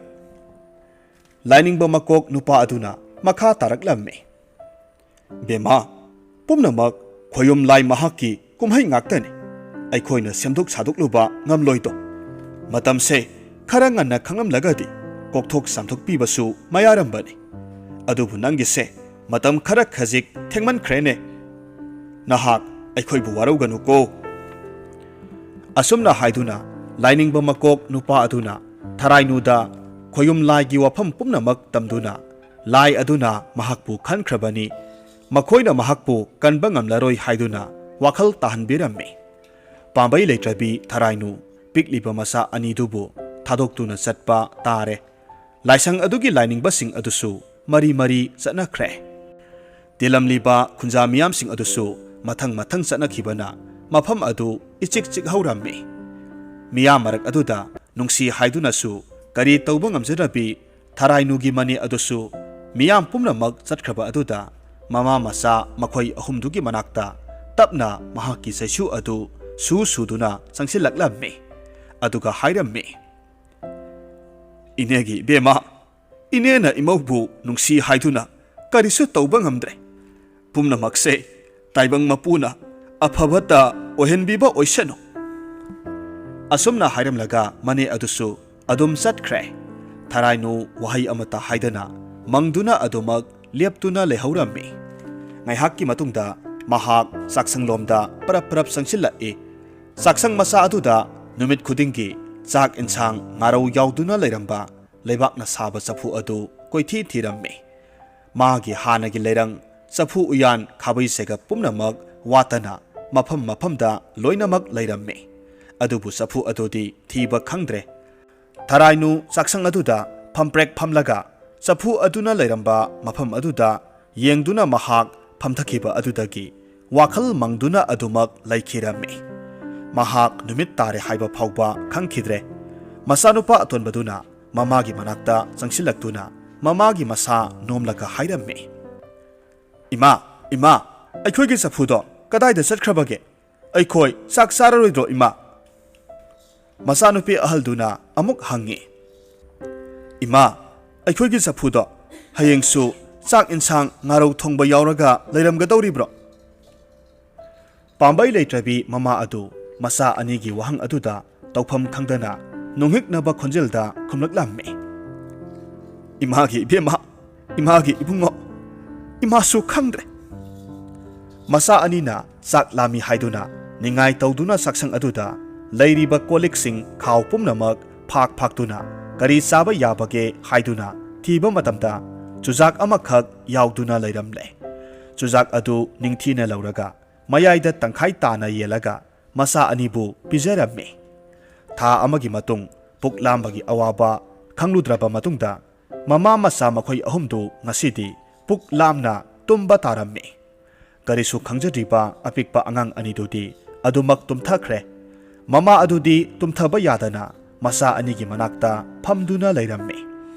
ꯂꯥꯏꯅꯤꯡꯕ ꯃꯀꯣꯛ ꯅꯨꯄꯥ ꯑꯗꯨꯅ ꯃꯈꯥ ꯇꯥꯔꯛꯂꯝꯃꯤ, "ꯕꯦꯝꯃ, ꯄꯨꯝꯅꯃꯛ ꯈꯣꯌꯨꯝ ꯂꯥꯏ ꯃꯍꯥꯛꯀꯤ ꯀꯨꯝꯍꯩ ꯉꯥꯛꯇꯅꯤ꯫ ꯑꯩꯈꯣꯏꯅ ꯁꯦꯝꯗꯣꯛ ꯁꯥꯗꯣꯛꯂꯨꯕ ꯉꯝꯂꯣꯏꯗꯣ꯫ ꯃꯇꯝꯁꯦ ꯈꯔ ꯉꯟꯅ ꯈꯪꯂꯝꯂꯒꯗꯤ ꯀꯣꯛꯊꯣꯛ ꯆꯥꯝꯊꯣꯛꯄꯤꯕꯁꯨ ꯃꯌꯥꯔꯝꯕꯅꯤ꯫ ꯑꯗꯨꯕꯨ ꯅꯪꯒꯤꯁꯦ ꯃꯇꯝ ꯈꯔ ꯈꯖꯤꯛ ꯊꯦꯡꯃꯟꯈ꯭ꯔꯦꯅꯦ꯫ ꯅꯍꯥꯛ ꯑꯩꯈꯣꯏꯕꯨ ꯋꯥꯔꯧꯒꯅꯨꯀꯣ꯫ ꯑꯁꯨꯝꯅ ꯍꯥꯏꯗꯨꯅ ꯂꯥꯏꯅꯤꯡꯕ ꯃꯀꯣꯛ ꯅꯨꯄꯥ ꯑꯗꯨꯅ ꯊꯔꯥꯏꯅꯨꯗ ꯈꯣꯌꯨꯝ ꯂꯥꯏꯒꯤ ꯋꯥꯐꯝ ꯄꯨꯝꯅꯃꯛ ꯇꯝꯗꯨꯅ ꯂꯥꯏ ꯑꯗꯨꯅ ꯃꯍꯥꯛꯄꯨ ꯈꯟꯈ꯭ꯔꯕꯅꯤ꯫ ꯃꯈꯣꯏꯅ ꯃꯍꯥꯛꯄꯨ ꯀꯟꯕ ꯉꯝꯂꯔꯣꯏ ꯍꯥꯏꯗꯨꯅ ꯋꯥꯈꯜ ꯇꯥꯍꯟꯕꯤꯔꯝꯃꯤ꯫ ꯄꯥꯝꯕꯩ ꯂꯩꯇ꯭ꯔꯕꯤ ꯊꯔꯥꯏꯅꯨ ꯄꯤꯛꯂꯤꯕ ꯃꯆꯥ ꯑꯅꯤꯗꯨꯕꯨ ꯊꯥꯗꯣꯛꯇꯨꯅ ꯆꯠꯄ ꯇꯥꯔꯦ꯫ ꯂꯥꯏꯁꯪ ꯑꯗꯨꯒꯤ ꯂꯥꯏꯅꯤꯡꯕꯁꯤꯡ ꯑꯗꯨꯁꯨ ꯃꯔꯤ ꯃꯔꯤ ꯆꯠꯅꯈ꯭ꯔꯦ꯫ ꯇꯤꯜꯂꯝꯂꯤꯕ ꯈꯨꯟꯖꯥ ꯃꯤꯌꯥꯝꯁꯤꯡ ꯑꯗꯨꯁꯨ ꯃꯊꯪ ꯃꯊꯪ ꯆꯠꯅꯈꯤꯕꯅ ꯃꯐꯝ ꯑꯗꯨ ꯏꯆꯤꯛ ꯆꯤꯛꯍꯧꯔꯝꯃꯤ꯫ ꯃꯤꯌꯥꯝ ꯃꯔꯛ ꯑꯗꯨꯗ ꯅꯨꯡꯁꯤ ꯍꯥꯏꯗꯨꯅꯁꯨ ꯀꯔꯤ ꯇꯧꯕ ꯉꯝꯖꯗ꯭ꯔꯕꯤ ꯊꯔꯥꯏꯅꯨꯒꯤ ꯃꯅꯦ ꯑꯗꯨꯁꯨ ꯃꯤꯌꯥꯝ ꯄꯨꯝꯅꯃꯛ ꯆꯠꯈ꯭ꯔꯕ ꯑꯗꯨꯗ ꯃꯃꯥ ꯃꯆꯥ ꯃꯈꯣꯏ ꯑꯍꯨꯝꯗꯨꯒꯤ ꯃꯅꯥꯛꯇ ꯇꯞꯅ ꯃꯍꯥꯛꯀꯤ ꯆꯩꯁꯨ ꯑꯗꯨ ꯁꯨ ꯁꯨꯗꯨꯅ ꯆꯪꯁꯤꯜꯂꯛꯂꯝꯃꯤ꯫ ꯑꯗꯨꯒ ꯍꯥꯏꯔꯝꯃꯤ, "ꯏꯅꯦꯒꯤ ꯏꯕꯦꯝꯃ, ꯏꯅꯦꯅ ꯏꯃꯧꯕꯨ ꯅꯨꯡꯁꯤ ꯍꯥꯏꯗꯨꯅ ꯀꯔꯤꯁꯨ ꯇꯧꯕ ꯉꯝꯗ꯭ꯔꯦ꯫ ꯄꯨꯝꯅꯃꯛꯁꯦ ꯇꯥꯏꯕꯪ ꯃꯄꯨꯅ ꯑꯐꯕꯇ ꯑꯣꯏꯍꯟꯕꯤꯕ ꯑꯣꯏꯁꯅꯨ꯫" ꯑꯁꯨꯝꯅ ꯍꯥꯏꯔꯝꯂꯒ ꯃꯅꯦ ꯑꯗꯨꯁꯨ ꯑꯗꯨꯝ ꯆꯠꯈ꯭ꯔꯦ꯫ ꯊꯔꯥꯏꯅꯨ ꯋꯥꯍꯩ ꯑꯃꯠꯇ ꯍꯥꯏꯗꯅ ꯃꯪꯗꯨꯅ ꯑꯗꯨꯃꯛ ꯂꯦꯞꯇꯨꯅ ꯂꯩꯍꯧꯔꯝꯃꯤ꯫ ꯉꯥꯏꯍꯥꯛꯀꯤ ꯃꯇꯨꯡꯗ ꯃꯍꯥꯛ ꯆꯥꯛꯁꯪꯂꯣꯝꯗ ꯄꯔꯞ ꯄꯔꯞ ꯆꯪꯁꯤꯜꯂꯛꯏ꯫ ꯆꯥꯛꯁꯪ ꯃꯆꯥ ꯑꯗꯨꯗ ꯅꯨꯃꯤꯠ ꯈꯨꯗꯤꯡꯒꯤ ꯆꯥꯛ ꯏꯟꯁꯥꯡ ꯉꯥꯔꯧ ꯌꯥꯎꯗꯨꯅ ꯂꯩꯔꯝꯕ ꯂꯩꯕꯥꯛꯅ ꯁꯥꯕ ꯆꯐꯨ ꯑꯗꯨ ꯀꯣꯏꯊꯤ ꯊꯤꯔꯝꯃꯤ꯫ ꯃꯥꯒꯤ ꯍꯥꯟꯅꯒꯤ ꯂꯩꯔꯪ, ꯆꯐꯨ ꯎꯌꯥꯟ, ꯈꯥꯕꯩ ꯆꯦꯒꯞ ꯄꯨꯝꯅꯃꯛ ꯋꯥꯠꯇꯅ ꯃꯐꯝ ꯃꯐꯝꯗ ꯂꯣꯏꯅꯃꯛ ꯂꯩꯔꯝꯃꯤ꯫ ꯑꯗꯨꯕꯨ ꯆꯐꯨ ꯑꯗꯨꯗꯤ ꯊꯤꯕ ꯈꯪꯗ꯭ꯔꯦ꯫ ꯊꯔꯥꯏꯅꯨ ꯆꯥꯛꯁꯪ ꯑꯗꯨꯗ ꯐꯝꯄ꯭ꯔꯦꯛ ꯐꯝꯂꯒ ꯆꯐꯨ ꯑꯗꯨꯅ ꯂꯩꯔꯝꯕ ꯃꯐꯝ ꯑꯗꯨꯗ ꯌꯦꯡꯗꯨꯅ ꯃꯍꯥꯛ ꯐꯝꯊꯈꯤꯕ ꯑꯗꯨꯗꯒꯤ ꯋꯥꯈꯜ ꯃꯪꯗꯨꯅ ꯑꯗꯨꯃꯛ ꯂꯩꯈꯤꯔꯝꯃꯤ꯫ ꯃꯍꯥꯛ ꯅꯨꯃꯤꯠ ꯇꯥꯔꯦ ꯍꯥꯏꯕ ꯐꯥꯎꯕ ꯈꯪꯈꯤꯗ꯭ꯔꯦ꯫ ꯃꯆꯥꯅꯨꯄꯥ ꯑꯇꯣꯟꯕꯗꯨꯅ ꯃꯃꯥꯒꯤ ꯃꯅꯥꯛꯇ ꯆꯪꯁꯤꯜꯂꯛꯇꯨꯅ ꯃꯃꯥꯒꯤ ꯃꯁꯥ ꯅꯣꯝꯂꯒ ꯍꯥꯏꯔꯝꯃꯤ, "ꯏꯃꯥ, ꯏꯃꯥ, ꯑꯩꯈꯣꯏꯒꯤ ꯆꯐꯨꯗꯣ ꯀꯗꯥꯏꯗ ꯆꯠꯈ꯭ꯔꯕꯒꯦ? ꯑꯩꯈꯣꯏ ꯆꯥꯛ ꯆꯥꯔꯔꯣꯏꯗ꯭ꯔꯣ, ꯏꯃꯥ?" ꯃꯆꯥꯅꯨꯄꯤ ꯑꯍꯜꯗꯨꯅ ꯑꯃꯨꯛ ꯍꯪꯉꯤ, "ꯏꯃꯥ, ꯑꯩꯈꯣꯏꯒꯤ ꯆꯐꯨꯗꯣ ꯍꯌꯦꯡꯁꯨ ꯆꯥꯛ ꯏꯟꯁꯥꯡ ꯉꯥꯔꯧ ꯊꯣꯡꯕ ꯌꯥꯎꯔꯒ ꯂꯩꯔꯝꯒꯗꯧꯔꯤꯕ꯭ꯔꯣ?" ꯄꯥꯝꯕꯩ ꯂꯩꯇ꯭ꯔꯕꯤ ꯃꯃꯥ ꯑꯗꯨ ꯃꯆꯥ ꯑꯅꯤꯒꯤ ꯋꯥꯍꯪ ꯑꯗꯨꯗ ꯇꯧꯐꯝ ꯈꯪꯗꯅ ꯅꯨꯡꯍꯤꯛꯅꯕ ꯈꯣꯟꯖꯦꯜꯗ ꯈꯨꯝꯂꯛꯂꯝꯃꯤ, "ꯏꯃꯥꯒꯤ ꯏꯕꯦꯝꯃ, ꯏꯃꯥꯒꯤ ꯏꯕꯨꯡꯉꯣ, ꯏꯃꯥꯁꯨ ꯈꯪꯗ꯭ꯔꯦ"꯫ ꯃꯆꯥ ꯑꯅꯤꯅ ꯆꯥꯛ ꯂꯥꯝꯃꯤ ꯍꯥꯏꯗꯨꯅ ꯅꯤꯡꯉꯥꯏ ꯇꯧꯗꯨꯅ ꯆꯥꯛꯁꯪ ꯑꯗꯨꯗ ꯂꯩꯔꯤꯕ ꯀꯣꯜ ꯂꯤꯛꯁꯤꯡ, ꯈꯥꯎ ꯄꯨꯝꯅꯃꯛ ꯐꯥꯛ ꯐꯥꯛꯇꯨꯅ ꯀꯔꯤ ꯆꯥꯕ ꯌꯥꯕꯒꯦ ꯍꯥꯏꯗꯨꯅ ꯊꯤꯕ ꯃꯇꯝꯗ ꯆꯨꯖꯥꯛ ꯑꯃꯈꯛ ꯌꯥꯎꯗꯨꯅ ꯂꯩꯔꯝꯂꯦ꯫ ꯆꯨꯖꯥꯛ ꯑꯗꯨ ꯅꯤꯡꯊꯤꯅ ꯂꯧꯔꯒ ꯃꯌꯥꯏꯗ ꯇꯪꯈꯥꯏ ꯇꯥꯅ ꯌꯦꯜꯂꯒ ꯃꯆꯥ ꯑꯅꯤꯕꯨ ꯄꯤꯖꯔꯝꯃꯤ꯫ ꯊꯥ ꯑꯃꯒꯤ ꯃꯇꯨꯡ ꯄꯨꯛ ꯂꯥꯝꯕꯒꯤ ꯑꯋꯥꯕ ꯈꯪꯂꯨꯗ꯭ꯔꯕ ꯃꯇꯨꯡꯗ ꯃꯃꯥ ꯃꯆꯥ ꯃꯈꯣꯏ ꯑꯍꯨꯝꯗꯨ ꯉꯁꯤꯗꯤ ꯄꯨꯛ ꯂꯥꯝꯅ ꯇꯨꯝꯕ ꯇꯥꯔꯝꯃꯤ꯫ ꯀꯔꯤꯁꯨ ꯈꯪꯖꯗ꯭ꯔꯤꯕ ꯑꯄꯤꯛꯄ ꯑꯉꯥꯡ ꯑꯅꯤꯗꯨꯗꯤ ꯑꯗꯨꯃꯛ ꯇꯨꯝꯊꯈ꯭ꯔꯦ꯫ ꯃꯃꯥ ꯑꯗꯨꯗꯤ ꯇꯨꯝꯊꯕ ꯌꯥꯗꯅ ꯃꯆꯥ ꯑꯅꯤꯒꯤ ꯃꯅꯥꯛꯇ ꯐꯝꯗꯨꯅ ꯂꯩꯔꯝꯃꯤ꯫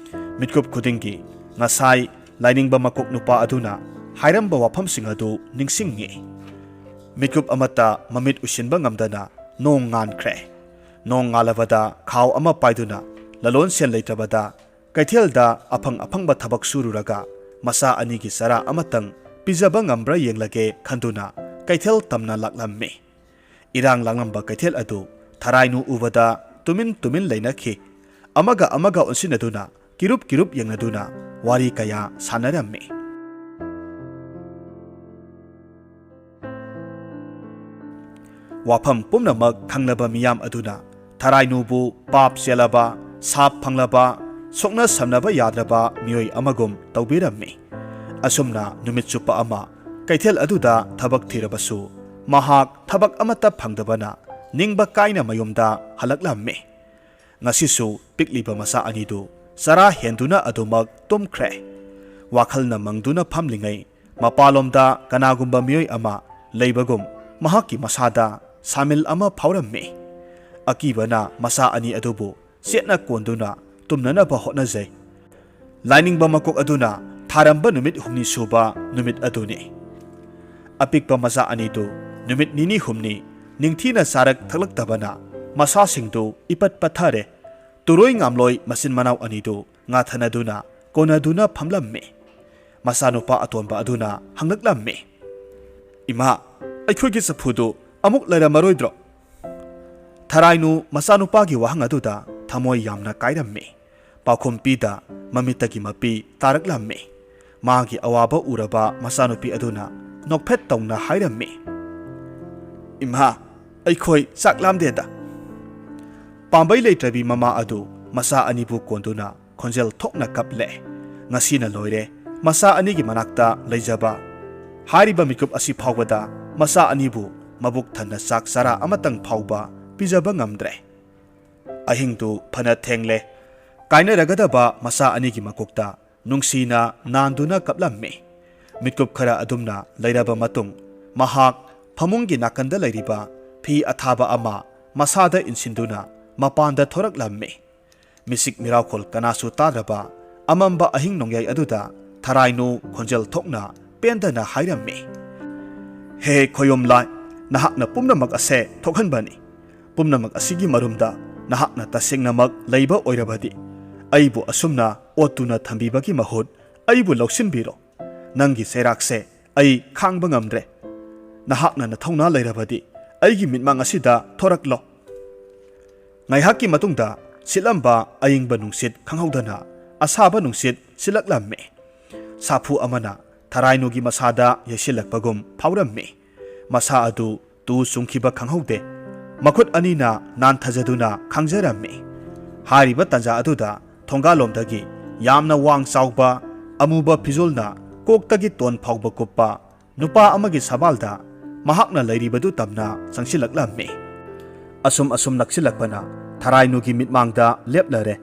ꯃꯤꯠꯀꯨꯞ ꯈꯨꯗꯤꯡꯒꯤ ꯉꯁꯥꯏ ꯂꯥꯏꯅꯤꯡꯕ ꯃꯀꯣꯛ ꯅꯨꯄꯥ ꯑꯗꯨꯅ ꯍꯥꯏꯔꯝꯕ ꯋꯥꯐꯝꯁꯤꯡ ꯑꯗꯨ ꯅꯤꯡꯁꯤꯡꯉꯤ꯫ ꯃꯤꯠꯀꯨꯞ ꯑꯃꯠꯇ ꯃꯃꯤꯠ ꯎꯏꯁꯤꯟꯕ ꯉꯝꯗꯅ ꯅꯣꯡ ꯉꯥꯟꯈ꯭ꯔꯦ꯫ ꯅꯣꯡ ꯉꯥꯜꯂꯕꯗ ꯈꯥꯎ ꯑꯃ ꯄꯥꯏꯗꯨꯅ ꯂꯂꯣꯟ ꯁꯦꯟ ꯂꯩꯇ꯭ꯔꯕꯗ ꯀꯩꯊꯦꯜꯗ ꯑꯐꯪ ꯑꯐꯪꯕ ꯊꯕꯛ ꯁꯨꯔꯨꯔꯒ ꯃꯆꯥ ꯑꯅꯤꯒꯤ ꯆꯔꯥ ꯑꯃꯇꯪ ꯄꯤꯖꯕ ꯉꯝꯕ꯭ꯔꯥ ꯌꯦꯡꯂꯒꯦ ꯈꯟꯗꯨꯅ ꯀꯩꯊꯦꯜ ꯇꯝꯅ ꯂꯥꯛꯂꯝꯃꯤ꯫ ꯏꯔꯥꯡ ꯂꯥꯡꯂꯝꯕ ꯀꯩꯊꯦꯜ ꯑꯗꯨ ꯊꯔꯥꯏꯅꯨ ꯎꯕꯗ ꯇꯨꯃꯤꯟ ꯇꯨꯃꯤꯟ ꯂꯩꯅꯈꯤ꯫ ꯑꯃꯒ ꯑꯃꯒ ꯑꯣꯟꯁꯤꯟꯅꯗꯨꯅ ꯀꯤꯔꯨꯞ ꯀꯤꯔꯨꯞ ꯌꯦꯡꯅꯗꯨꯅ ꯋꯥꯔꯤ ꯀꯌꯥ ꯁꯥꯟꯅꯔꯝꯃꯤ꯫ ꯋꯥꯐꯝ ꯄꯨꯝꯅꯃꯛ ꯈꯪꯂꯕ ꯃꯤꯌꯥꯝ ꯑꯗꯨꯅ ꯊꯔꯥꯏꯅꯨꯕꯨ ꯄꯥꯞ ꯆꯦꯜꯂꯕ, ꯁꯥꯞ ꯐꯪꯂꯕ, ꯁꯣꯛꯅ ꯁꯝꯅꯕ ꯌꯥꯗ꯭ꯔꯕ ꯃꯤꯑꯣꯏ ꯑꯃꯒꯨꯝ ꯇꯧꯕꯤꯔꯝꯃꯤ꯫ ꯑꯁꯨꯝꯅ ꯅꯨꯃꯤꯠ ꯆꯨꯞꯄ ꯑꯃ ꯀꯩꯊꯦꯜ ꯑꯗꯨꯗ ꯊꯕꯛ ꯊꯤꯔꯕꯁꯨ ꯃꯍꯥꯛ ꯊꯕꯛ ꯑꯃꯠꯇ ꯐꯪꯗꯕꯅ ꯅꯤꯡꯕ ꯀꯥꯏꯅ ꯃꯌꯨꯝꯗ ꯍꯜꯂꯛꯂꯝꯃꯤ꯫ ꯉꯁꯤꯁꯨ ꯄꯤꯛꯂꯤꯕ ꯃꯆꯥ ꯑꯅꯤꯗꯨ ꯆꯔꯥ ꯍꯦꯟꯗꯨꯅ ꯑꯗꯨꯃꯛ ꯇꯨꯝꯈ꯭ꯔꯦ꯫ ꯋꯥꯈꯜꯅ ꯃꯪꯗꯨꯅ ꯐꯝꯂꯤꯉꯩ ꯃꯄꯥꯟꯂꯣꯝꯗ ꯀꯅꯥꯒꯨꯝꯕ ꯃꯤꯑꯣꯏ ꯑꯃ ꯂꯩꯕꯒꯨꯝ ꯃꯍꯥꯛꯀꯤ ꯃꯁꯥꯗ ꯁꯥꯃꯤꯜ ꯑꯃ ꯐꯥꯎꯔꯝꯃꯤ꯫ ꯑꯀꯤꯕꯅ ꯃꯆꯥ ꯑꯅꯤ ꯑꯗꯨꯕꯨ ꯆꯦꯠꯅ ꯀꯣꯟꯗꯨꯅ ꯇꯨꯝꯅꯅꯕ ꯍꯣꯠꯅꯖꯩ꯫ ꯂꯥꯏꯅꯤꯡꯕ ꯃꯀꯣꯛ ꯑꯗꯨꯅ ꯊꯥꯔꯝꯕ ꯅꯨꯃꯤꯠ ꯍꯨꯝꯅꯤ ꯁꯨꯕ ꯅꯨꯃꯤꯠ ꯑꯗꯨꯅꯤ꯫ ꯑꯄꯤꯛꯄ ꯃꯆꯥ ꯑꯅꯤꯗꯨ ꯅꯨꯃꯤꯠ ꯅꯤꯅꯤ ꯍꯨꯝꯅꯤ ꯅꯤꯡꯊꯤꯅ ꯆꯥꯔꯛ ꯊꯛꯂꯛꯇꯕꯅ ꯃꯁꯥꯁꯤꯡꯗꯨ ꯏꯄꯠ ꯄꯠꯊꯔꯦ꯫ ꯇꯨꯔꯣꯏ ꯉꯥꯝꯂꯣꯏ ꯃꯆꯤꯟ ꯃꯅꯥꯎ ꯑꯅꯤꯗꯨ ꯉꯥꯊꯅꯗꯨꯅ ꯀꯣꯟꯅꯗꯨꯅ ꯐꯝꯂꯝꯃꯤ꯫ ꯃꯆꯥꯅꯨꯄꯥ ꯑꯇꯣꯟꯕ ꯑꯗꯨꯅ ꯍꯪꯂꯛꯂꯝꯃꯤ, "ꯏꯃꯥ, ꯑꯩꯈꯣꯏꯒꯤ ꯆꯐꯨꯗꯨ ꯑꯃꯨꯛ ꯂꯩꯔꯝꯃꯔꯣꯏꯗ꯭ꯔꯣ?" ꯊꯔꯥꯏꯅꯨ ꯃꯆꯥꯅꯨꯄꯥꯒꯤ ꯋꯥꯍꯪ ꯑꯗꯨꯗ ꯊꯃꯣꯏ ꯌꯥꯝꯅ ꯀꯥꯏꯔꯝꯃꯤ꯫ ꯄꯥꯎꯈꯨꯝ ꯄꯤꯗ ꯃꯃꯤꯠꯇꯒꯤ ꯃꯄꯤ ꯇꯥꯔꯛꯂꯝꯃꯤ꯫ ꯃꯥꯒꯤ ꯑꯋꯥꯕ ꯎꯔꯕ ꯃꯆꯥꯅꯨꯄꯤ ꯑꯗꯨꯅ ꯅꯣꯛꯐꯦꯠ ꯇꯧꯅ ꯍꯥꯏꯔꯝꯃꯤ, "ꯏꯃꯥ, ꯑꯩꯈꯣꯏ ꯆꯥꯛ ꯂꯥꯝꯗꯦꯗ꯫" ꯄꯥꯝꯕꯩ ꯂꯩꯇ꯭ꯔꯕꯤ ꯃꯃꯥ ꯑꯗꯨ ꯃꯆꯥ ꯑꯅꯤꯕꯨ ꯀꯣꯟꯗꯨꯅ ꯈꯣꯟꯖꯦꯜ ꯊꯣꯛꯅ ꯀꯞꯂꯦ꯫ ꯉꯁꯤꯅ ꯂꯣꯏꯔꯦ꯫ ꯃꯆꯥ ꯑꯅꯤꯒꯤ ꯃꯅꯥꯛꯇ ꯂꯩꯖꯕ ꯍꯥꯏꯔꯤꯕ ꯃꯤꯀꯨꯞ ꯑꯁꯤ ꯐꯥꯎꯕꯗ ꯃꯆꯥ ꯑꯅꯤꯕꯨ ꯃꯕꯨꯛ ꯊꯟꯅ ꯆꯥꯛ ꯆꯔꯥ ꯑꯃꯇꯪ ꯐꯥꯎꯕ ꯄꯤꯖꯕ ꯉꯝꯗ꯭ꯔꯦ꯫ ꯑꯍꯤꯡꯗꯨ ꯐꯅ ꯊꯦꯡꯂꯦ꯫ ꯀꯥꯏꯅꯔꯒꯗꯕ ꯃꯆꯥ ꯑꯅꯤꯒꯤ ꯃꯀꯣꯛꯇ ꯅꯨꯡꯁꯤꯅ ꯅꯥꯟꯗꯨꯅ ꯀꯞꯂꯝꯃꯤ꯫ ꯃꯤꯠꯀꯨꯞ ꯈꯔ ꯑꯗꯨꯝꯅ ꯂꯩꯔꯕ ꯃꯇꯨꯡ, ꯃꯍꯥꯛ ꯐꯃꯨꯡꯒꯤ ꯅꯥꯀꯟꯗ ꯂꯩꯔꯤꯕ ꯐꯤ ꯑꯊꯥꯕ ꯑꯃ ꯃꯁꯥꯗ ꯏꯟꯁꯤꯟꯗꯨꯅ ꯃꯄꯥꯟꯗ ꯊꯣꯔꯛꯂꯝꯃꯤ꯫ ꯃꯤꯁꯤꯛ ꯃꯤꯔꯥꯎꯈꯣꯜ ꯀꯅꯥꯁꯨ ꯇꯥꯗ꯭ꯔꯕ ꯑꯃꯝꯕ ꯑꯍꯤꯡ ꯅꯣꯡꯌꯥꯏ ꯑꯗꯨꯗ ꯊꯔꯥꯏꯅꯨ ꯈꯣꯟꯖꯦꯜ ꯊꯣꯛꯅ ꯄꯦꯟꯗꯅ ꯍꯥꯏꯔꯝꯃꯤ, "ꯍꯦ ꯈꯣꯌꯣꯝ ꯂꯥꯏ, ꯅꯍꯥꯛꯅ ꯄꯨꯝꯅꯃꯛ ꯑꯁꯦ ꯊꯣꯛꯍꯟꯕꯅꯤ꯫ ꯄꯨꯝꯅꯃꯛ ꯑꯁꯤꯒꯤ ꯃꯔꯨꯝꯗ ꯅꯍꯥꯛꯅ ꯇꯁꯦꯡꯅꯃꯛ ꯂꯩꯕ ꯑꯣꯏꯔꯕꯗꯤ, ꯑꯩꯕꯨ ꯑꯁꯨꯝꯅ ꯑꯣꯠꯇꯨꯅ ꯊꯝꯕꯤꯕꯒꯤ ꯃꯍꯨꯠ ꯑꯩꯕꯨ ꯂꯧꯁꯤꯟꯕꯤꯔꯣ꯫ ꯅꯪꯒꯤ ꯆꯩꯔꯥꯛꯁꯦ ꯑꯩ ꯈꯥꯡꯕ ꯉꯝꯗ꯭ꯔꯦ꯫ ꯅꯍꯥꯛꯅ ꯅꯊꯧꯅꯥ ꯂꯩꯔꯕꯗꯤ ꯑꯩꯒꯤ ꯃꯤꯠꯃꯥꯡ ꯑꯁꯤꯗ ꯊꯣꯔꯛꯂꯣ꯫" ꯉꯥꯏꯍꯥꯛꯀꯤ ꯃꯇꯨꯡꯗ ꯁꯤꯠꯂꯝꯕ ꯑꯏꯪꯕ ꯅꯨꯡꯁꯤꯠ ꯈꯪꯍꯧꯗꯅ ꯑꯁꯥꯕ ꯅꯨꯡꯁꯤꯠ ꯁꯤꯠꯂꯛꯂꯝꯃꯤ꯫ ꯁꯥꯐꯨ ꯑꯃꯅ ꯊꯔꯥꯏꯅꯨꯒꯤ ꯃꯁꯥꯗ ꯌꯩꯁꯤꯜꯂꯛꯄꯒꯨꯝ ꯐꯥꯎꯔꯝꯃꯤ꯫ ꯃꯁꯥ ꯑꯗꯨ ꯇꯨ ꯆꯨꯡꯈꯤꯕ ꯈꯪꯍꯧꯗꯦ꯫ ꯃꯈꯨꯠ ꯑꯅꯤꯅ ꯅꯥꯟꯊꯖꯗꯨꯅ ꯈꯥꯡꯖꯔꯝꯃꯤ꯫ ꯍꯥꯏꯔꯤꯕ ꯇꯥꯟꯖꯥ ꯑꯗꯨꯗ ꯊꯣꯡꯒꯥꯜꯂꯣꯝꯗꯒꯤ ꯌꯥꯝꯅ ꯋꯥꯡ ꯆꯥꯎꯕ, ꯑꯃꯨꯕ ꯐꯤꯖꯣꯜꯅ ꯀꯣꯛꯇꯒꯤ ꯇꯣꯟ ꯐꯥꯎꯕ ꯀꯨꯞꯄ ꯅꯨꯄꯥ ꯑꯃꯒꯤ ꯁꯕꯥꯜꯗ ꯃꯍꯥꯛꯅ ꯂꯩꯔꯤꯕꯗꯨ ꯇꯝꯅ ꯆꯪꯁꯤꯜꯂꯛꯂꯝꯃꯤ꯫ ꯑꯁꯨꯝ ꯑꯁꯨꯝ ꯅꯛꯁꯤꯜꯂꯛꯄꯅ ꯊꯔꯥꯏꯅꯨꯒꯤ ꯃꯤꯠꯃꯥꯡꯗ ꯂꯦꯞꯂꯔꯦ꯫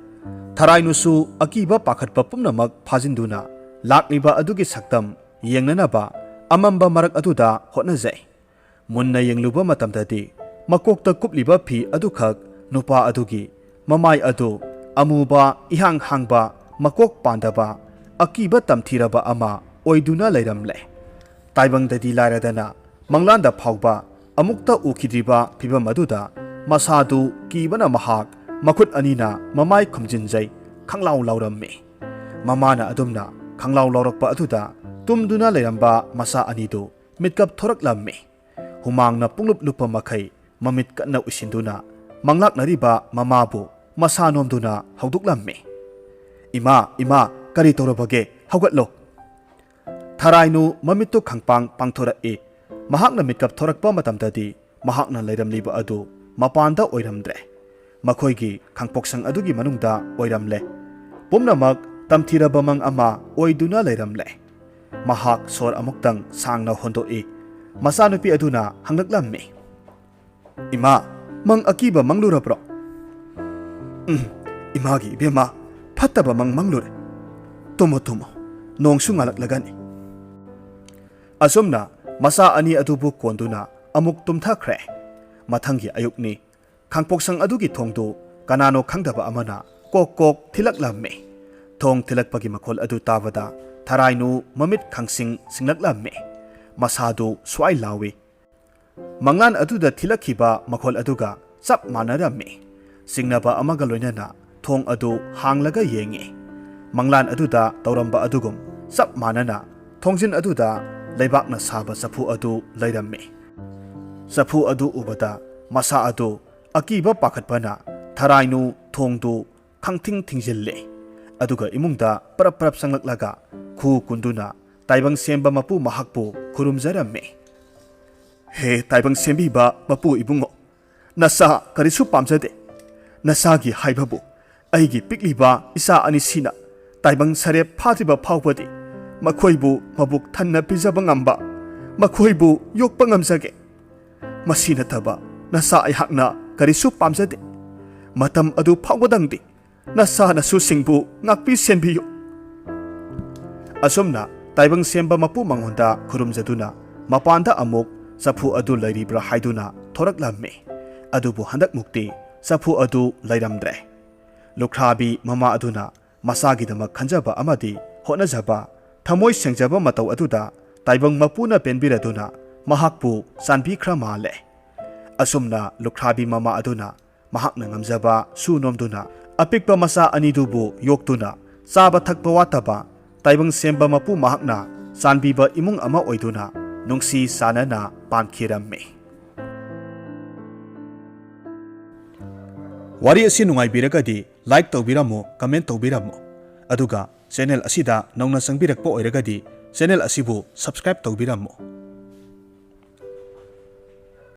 ꯊꯔꯥꯏꯅꯨꯁꯨ ꯑꯀꯤꯕ ꯄꯥꯈꯠꯄ ꯄꯨꯝꯅꯃꯛ ꯐꯥꯖꯤꯟꯗꯨꯅ ꯂꯥꯛꯂꯤꯕ ꯑꯗꯨꯒꯤ ꯁꯛꯇꯝ ꯌꯦꯡꯅꯅꯕ ꯑꯃꯝꯕ ꯃꯔꯛ ꯑꯗꯨꯗ ꯍꯣꯠꯅꯖꯩ꯫ ꯃꯨꯟꯅ ꯌꯦꯡꯂꯨꯕ ꯃꯇꯝꯗꯗꯤ ꯃꯀꯣꯛꯇ ꯀꯨꯞꯂꯤꯕ ꯐꯤ ꯑꯗꯨꯈꯛ ꯅꯨꯄꯥ ꯑꯗꯨꯒꯤ ꯃꯃꯥꯏ ꯑꯗꯨ ꯑꯃꯨꯕ ꯏꯍꯥꯡ ꯍꯥꯡꯕ, ꯃꯀꯣꯛ ꯄꯥꯟꯗꯕ, ꯑꯀꯤꯕ ꯇꯝꯊꯤꯔꯕ ꯑꯃ ꯑꯣꯏꯗꯨꯅ ꯂꯩꯔꯝꯂꯦ꯫ ꯇꯥꯏꯕꯪꯗꯗꯤ ꯂꯥꯏꯔꯗꯅ ꯃꯪꯂꯥꯟꯗ ꯐꯥꯎꯕ ꯑꯃꯨꯛꯇ ꯎꯈꯤꯗ꯭ꯔꯤꯕ ꯐꯤꯚꯝ ꯑꯗꯨꯗ ꯃꯁꯥꯗꯨ ꯀꯤꯕꯅ ꯃꯍꯥꯛ ꯃꯈꯨꯠ ꯑꯅꯤꯅ ꯃꯃꯥꯏ ꯈꯨꯝꯖꯤꯟꯖꯩ, ꯈꯪꯂꯥꯎ ꯂꯥꯎꯔꯝꯃꯤ꯫ ꯃꯃꯥꯅ ꯑꯗꯨꯝꯅ ꯈꯪꯂꯥꯎ ꯂꯥꯎꯔꯛꯄ ꯑꯗꯨꯗ ꯇꯨꯝꯗꯨꯅ ꯂꯩꯔꯝꯕ ꯃꯆꯥ ꯑꯅꯤꯗꯨ ꯃꯤꯠꯀꯞ ꯊꯣꯔꯛꯂꯝꯃꯤ꯫ ꯍꯨꯃꯥꯡꯅ ꯄꯨꯡꯂꯨꯞ ꯂꯨꯞꯄ ꯃꯈꯩ ꯃꯃꯤꯠ ꯀꯟꯅ ꯎꯏꯁꯤꯟꯗꯨꯅ ꯃꯪꯂꯥꯛꯅꯔꯤꯕ ꯃꯃꯥꯕꯨ ꯃꯁꯥ ꯅꯣꯝꯗꯨꯅ ꯍꯧꯗꯣꯛꯂꯝꯃꯤ꯫ "ꯏꯃꯥ, ꯏꯃꯥ, ꯀꯔꯤ ꯇꯧꯔꯕꯒꯦ? ꯍꯧꯒꯠꯂꯣ!" ꯊꯔꯥꯏꯅꯨ ꯃꯃꯤꯠꯇꯨ ꯈꯪꯄꯥꯡ ꯄꯥꯡꯊꯣꯔꯛꯏ꯫ ꯃꯍꯥꯛꯅ ꯃꯤꯠꯀꯞ ꯊꯣꯔꯛꯄ ꯃꯇꯝꯗꯗꯤ ꯃꯍꯥꯛꯅ ꯂꯩꯔꯝꯂꯤꯕ ꯑꯗꯨ ꯃꯄꯥꯟꯗ ꯑꯣꯏꯔꯝꯗ꯭ꯔꯦ꯫ ꯃꯈꯣꯏꯒꯤ ꯈꯥꯡꯄꯣꯛꯁꯪ ꯑꯗꯨꯒꯤ ꯃꯅꯨꯡꯗ ꯑꯣꯏꯔꯝꯂꯦ꯫ ꯄꯨꯝꯅꯃꯛ ꯇꯝꯊꯤꯔꯕ ꯃꯪ ꯑꯃ ꯑꯣꯏꯗꯨꯅ ꯂꯩꯔꯝꯂꯦ꯫ ꯃꯍꯥꯛ ꯁꯣꯔ ꯑꯃꯨꯛꯇꯪ ꯁꯥꯡꯅ ꯍꯣꯟꯗꯣꯛꯏ꯫ ꯃꯆꯥꯅꯨꯄꯤ ꯑꯗꯨꯅ ꯍꯪꯂꯛꯂꯝꯃꯤ, "ꯏꯃꯥ, ꯃꯪ ꯑꯀꯤꯕ ꯃꯪꯂꯨꯔꯕ꯭ꯔꯣ?" "ꯎꯝ, ꯏꯃꯥꯒꯤ ꯏꯕꯦꯝꯃ, ꯐꯠꯇꯕ ꯃꯪ ꯃꯪꯂꯨꯔꯦ꯫ ꯇꯨꯝꯃꯣ, ꯇꯨꯝꯃꯣ, ꯅꯣꯡꯁꯨ ꯉꯥꯜꯂꯛꯂꯒꯅꯤ꯫" ꯑꯁꯨꯝꯅ ꯃꯆꯥ ꯑꯅꯤ ꯑꯗꯨꯕꯨ ꯀꯣꯟꯗꯨꯅ ꯑꯃꯨꯛ ꯇꯨꯝꯊꯈ꯭ꯔꯦ꯫ ꯃꯊꯪꯒꯤ ꯑꯌꯨꯛꯅꯤ꯫ ꯈꯥꯡꯄꯣꯛꯁꯪ ꯑꯗꯨꯒꯤ ꯊꯣꯡꯗꯨ ꯀꯅꯥꯅꯣ ꯈꯪꯗꯕ ꯑꯃꯅ ꯀꯣꯛ ꯀꯣꯛ ꯊꯤꯜꯂꯛꯂꯝꯃꯤ꯫ ꯊꯣꯡ ꯊꯤꯜꯂꯛꯄꯒꯤ ꯃꯈꯣꯜ ꯑꯗꯨ ꯇꯥꯕꯗ ꯊꯔꯥꯏꯅꯨ ꯃꯃꯤꯠ ꯈꯪꯁꯤꯡ ꯁꯤꯡꯂꯛꯂꯝꯃꯤ꯫ ꯃꯁꯥꯗꯨ ꯁ꯭ꯋꯥꯏ ꯂꯥꯎꯏ꯫ ꯃꯪꯂꯥꯟ ꯑꯗꯨꯗ ꯊꯤꯜꯂꯛꯈꯤꯕ ꯃꯈꯣꯜ ꯑꯗꯨꯒ ꯆꯞ ꯃꯥꯟꯅꯔꯝꯃꯤ꯫ ꯆꯤꯡꯅꯕ ꯑꯃꯒ ꯂꯣꯏꯅꯅ ꯊꯣꯡ ꯑꯗꯨ ꯍꯥꯡꯂꯒ ꯌꯦꯡꯉꯤ꯫ ꯃꯪꯂꯥꯟ ꯑꯗꯨꯗ ꯇꯧꯔꯝꯕ ꯑꯗꯨꯒꯨꯝ ꯆꯞ ꯃꯥꯟꯅꯅ ꯊꯣꯡꯖꯤꯟ ꯑꯗꯨꯗ ꯂꯩꯕꯥꯛꯅ ꯁꯥꯕ ꯆꯐꯨ ꯑꯗꯨ ꯂꯩꯔꯝꯃꯤ꯫ ꯆꯐꯨ ꯑꯗꯨ ꯎꯕꯗ ꯃꯁꯥ ꯑꯗꯨ ꯑꯀꯤꯕ ꯄꯥꯈꯠꯄꯅ ꯊꯔꯥꯏꯅꯨ ꯊꯣꯡꯗꯨ ꯈꯪꯊꯤꯡ ꯊꯤꯡꯖꯤꯜꯂꯦ꯫ ꯑꯗꯨꯒ ꯏꯃꯨꯡꯗ ꯄꯔꯞ ꯄꯔꯞ ꯆꯪꯂꯛꯂꯒ ꯈꯨ ꯀꯨꯟꯗꯨꯅ ꯇꯥꯏꯕꯪ ꯁꯦꯝꯕ ꯃꯄꯨ ꯃꯍꯥꯛꯄꯨ ꯈꯨꯔꯨꯝꯖꯔꯝꯃꯤ꯫ "ꯍꯦ ꯇꯥꯏꯕꯪ ꯁꯦꯝꯕꯤꯕ ꯃꯄꯨ ꯏꯕꯨꯡꯉꯣ, ꯅꯆꯥ ꯀꯔꯤꯁꯨ ꯄꯥꯝꯖꯗꯦ꯫ ꯅꯆꯥꯒꯤ ꯍꯥꯏꯕꯕꯨ ꯑꯩꯒꯤ ꯄꯤꯛꯂꯤꯕ ꯏꯆꯥ ꯑꯅꯤꯁꯤꯅ ꯇꯥꯏꯕꯪ ꯁꯔꯦꯞ ꯐꯥꯗ꯭ꯔꯤꯕ ꯐꯥꯎꯕꯗꯤ ꯃꯈꯣꯏꯕꯨ ꯃꯕꯨꯛ ꯊꯟꯅ ꯄꯤꯖꯕ ꯉꯝꯕ, ꯃꯈꯣꯏꯕꯨ ꯌꯣꯛꯄ ꯉꯝꯖꯒꯦ꯫ ꯃꯁꯤ ꯅꯠꯇꯕ ꯅꯆꯥ ꯑꯩꯍꯥꯛꯅ ꯀꯔꯤꯁꯨ ꯄꯥꯝꯖꯗꯦ꯫ ꯃꯇꯝ ꯑꯗꯨ ꯐꯥꯎꯕꯗꯪꯗꯤ ꯅꯆꯥ ꯅꯁꯨꯁꯤꯡꯕꯨ ꯉꯥꯛꯄꯤ ꯁꯦꯟꯕꯤꯌꯨ꯫" ꯑꯁꯨꯝꯅ ꯇꯥꯏꯕꯪ ꯁꯦꯝꯕ ꯃꯄꯨ ꯃꯉꯣꯟꯗ ꯈꯨꯔꯨꯝꯖꯗꯨꯅ ꯃꯄꯥꯟꯗ ꯑꯃꯨꯛ ꯆꯐꯨ ꯑꯗꯨ ꯂꯩꯔꯤꯕ꯭ꯔꯥ ꯍꯥꯏꯗꯨꯅ ꯊꯣꯔꯛꯂꯝꯃꯤ꯫ ꯑꯗꯨꯕꯨ ꯍꯟꯗꯛꯃꯨꯛꯇꯤ ꯆꯐꯨ ꯑꯗꯨ ꯂꯩꯔꯝꯗ꯭ꯔꯦ꯫ ꯂꯨꯈ꯭ꯔꯥꯕꯤ ꯃꯃꯥ ꯑꯗꯨꯅ ꯃꯆꯥꯒꯤꯗꯃꯛ ꯈꯟꯖꯕ ꯑꯃꯗꯤ ꯍꯣꯠꯅꯖꯕ, ꯊꯃꯣꯏ ꯁꯦꯡꯖꯕ ꯃꯇꯧ ꯑꯗꯨꯗ ꯇꯥꯏꯕꯪ ꯃꯄꯨꯅ ꯄꯦꯟꯕꯤꯔꯗꯨꯅ ꯃꯍꯥꯛꯄꯨ ꯆꯥꯟꯕꯤꯈ꯭ꯔ ꯃꯥꯜꯂꯦ꯫ ꯑꯁꯨꯝꯅ ꯂꯨꯈ꯭ꯔꯥꯕꯤ ꯃꯃꯥ ꯑꯗꯨꯅ ꯃꯍꯥꯛꯅ ꯉꯝꯖꯕ ꯁꯨ ꯅꯣꯝꯗꯨꯅ ꯑꯄꯤꯛꯄ ꯃꯆꯥ ꯑꯅꯤꯗꯨꯕꯨ ꯌꯣꯛꯇꯨꯅ ꯆꯥꯕ ꯊꯛꯄ ꯋꯥꯠꯇꯕ ꯇꯥꯏꯕꯪ ꯁꯦꯝꯕ ꯃꯄꯨ ꯃꯍꯥꯛꯅ ꯆꯥꯟꯕꯤꯕ ꯏꯃꯨꯡ ꯑꯃ ꯑꯣꯏꯗꯨꯅ ꯅꯨꯡꯁꯤ ꯆꯥꯟꯅꯅ ꯄꯥꯟꯈꯤꯔꯝꯃꯤ꯫ ꯋꯥꯔꯤ ꯑꯁꯤ ꯅꯨꯡꯉꯥꯏꯕꯤꯔꯒꯗꯤ like ꯇꯧꯕꯤꯔꯝꯃꯨ, comment ꯇꯧꯕꯤꯔꯝꯃꯨ꯫ ꯑꯗꯨꯒ channel ꯑꯁꯤꯗ ꯅꯧꯅ ꯆꯪꯕꯤꯔꯛꯄ ꯑꯣꯏꯔꯒꯗꯤ channel ꯑꯁꯤꯕꯨ subscribe ꯇꯧꯕꯤꯔꯝꯃꯨ꯫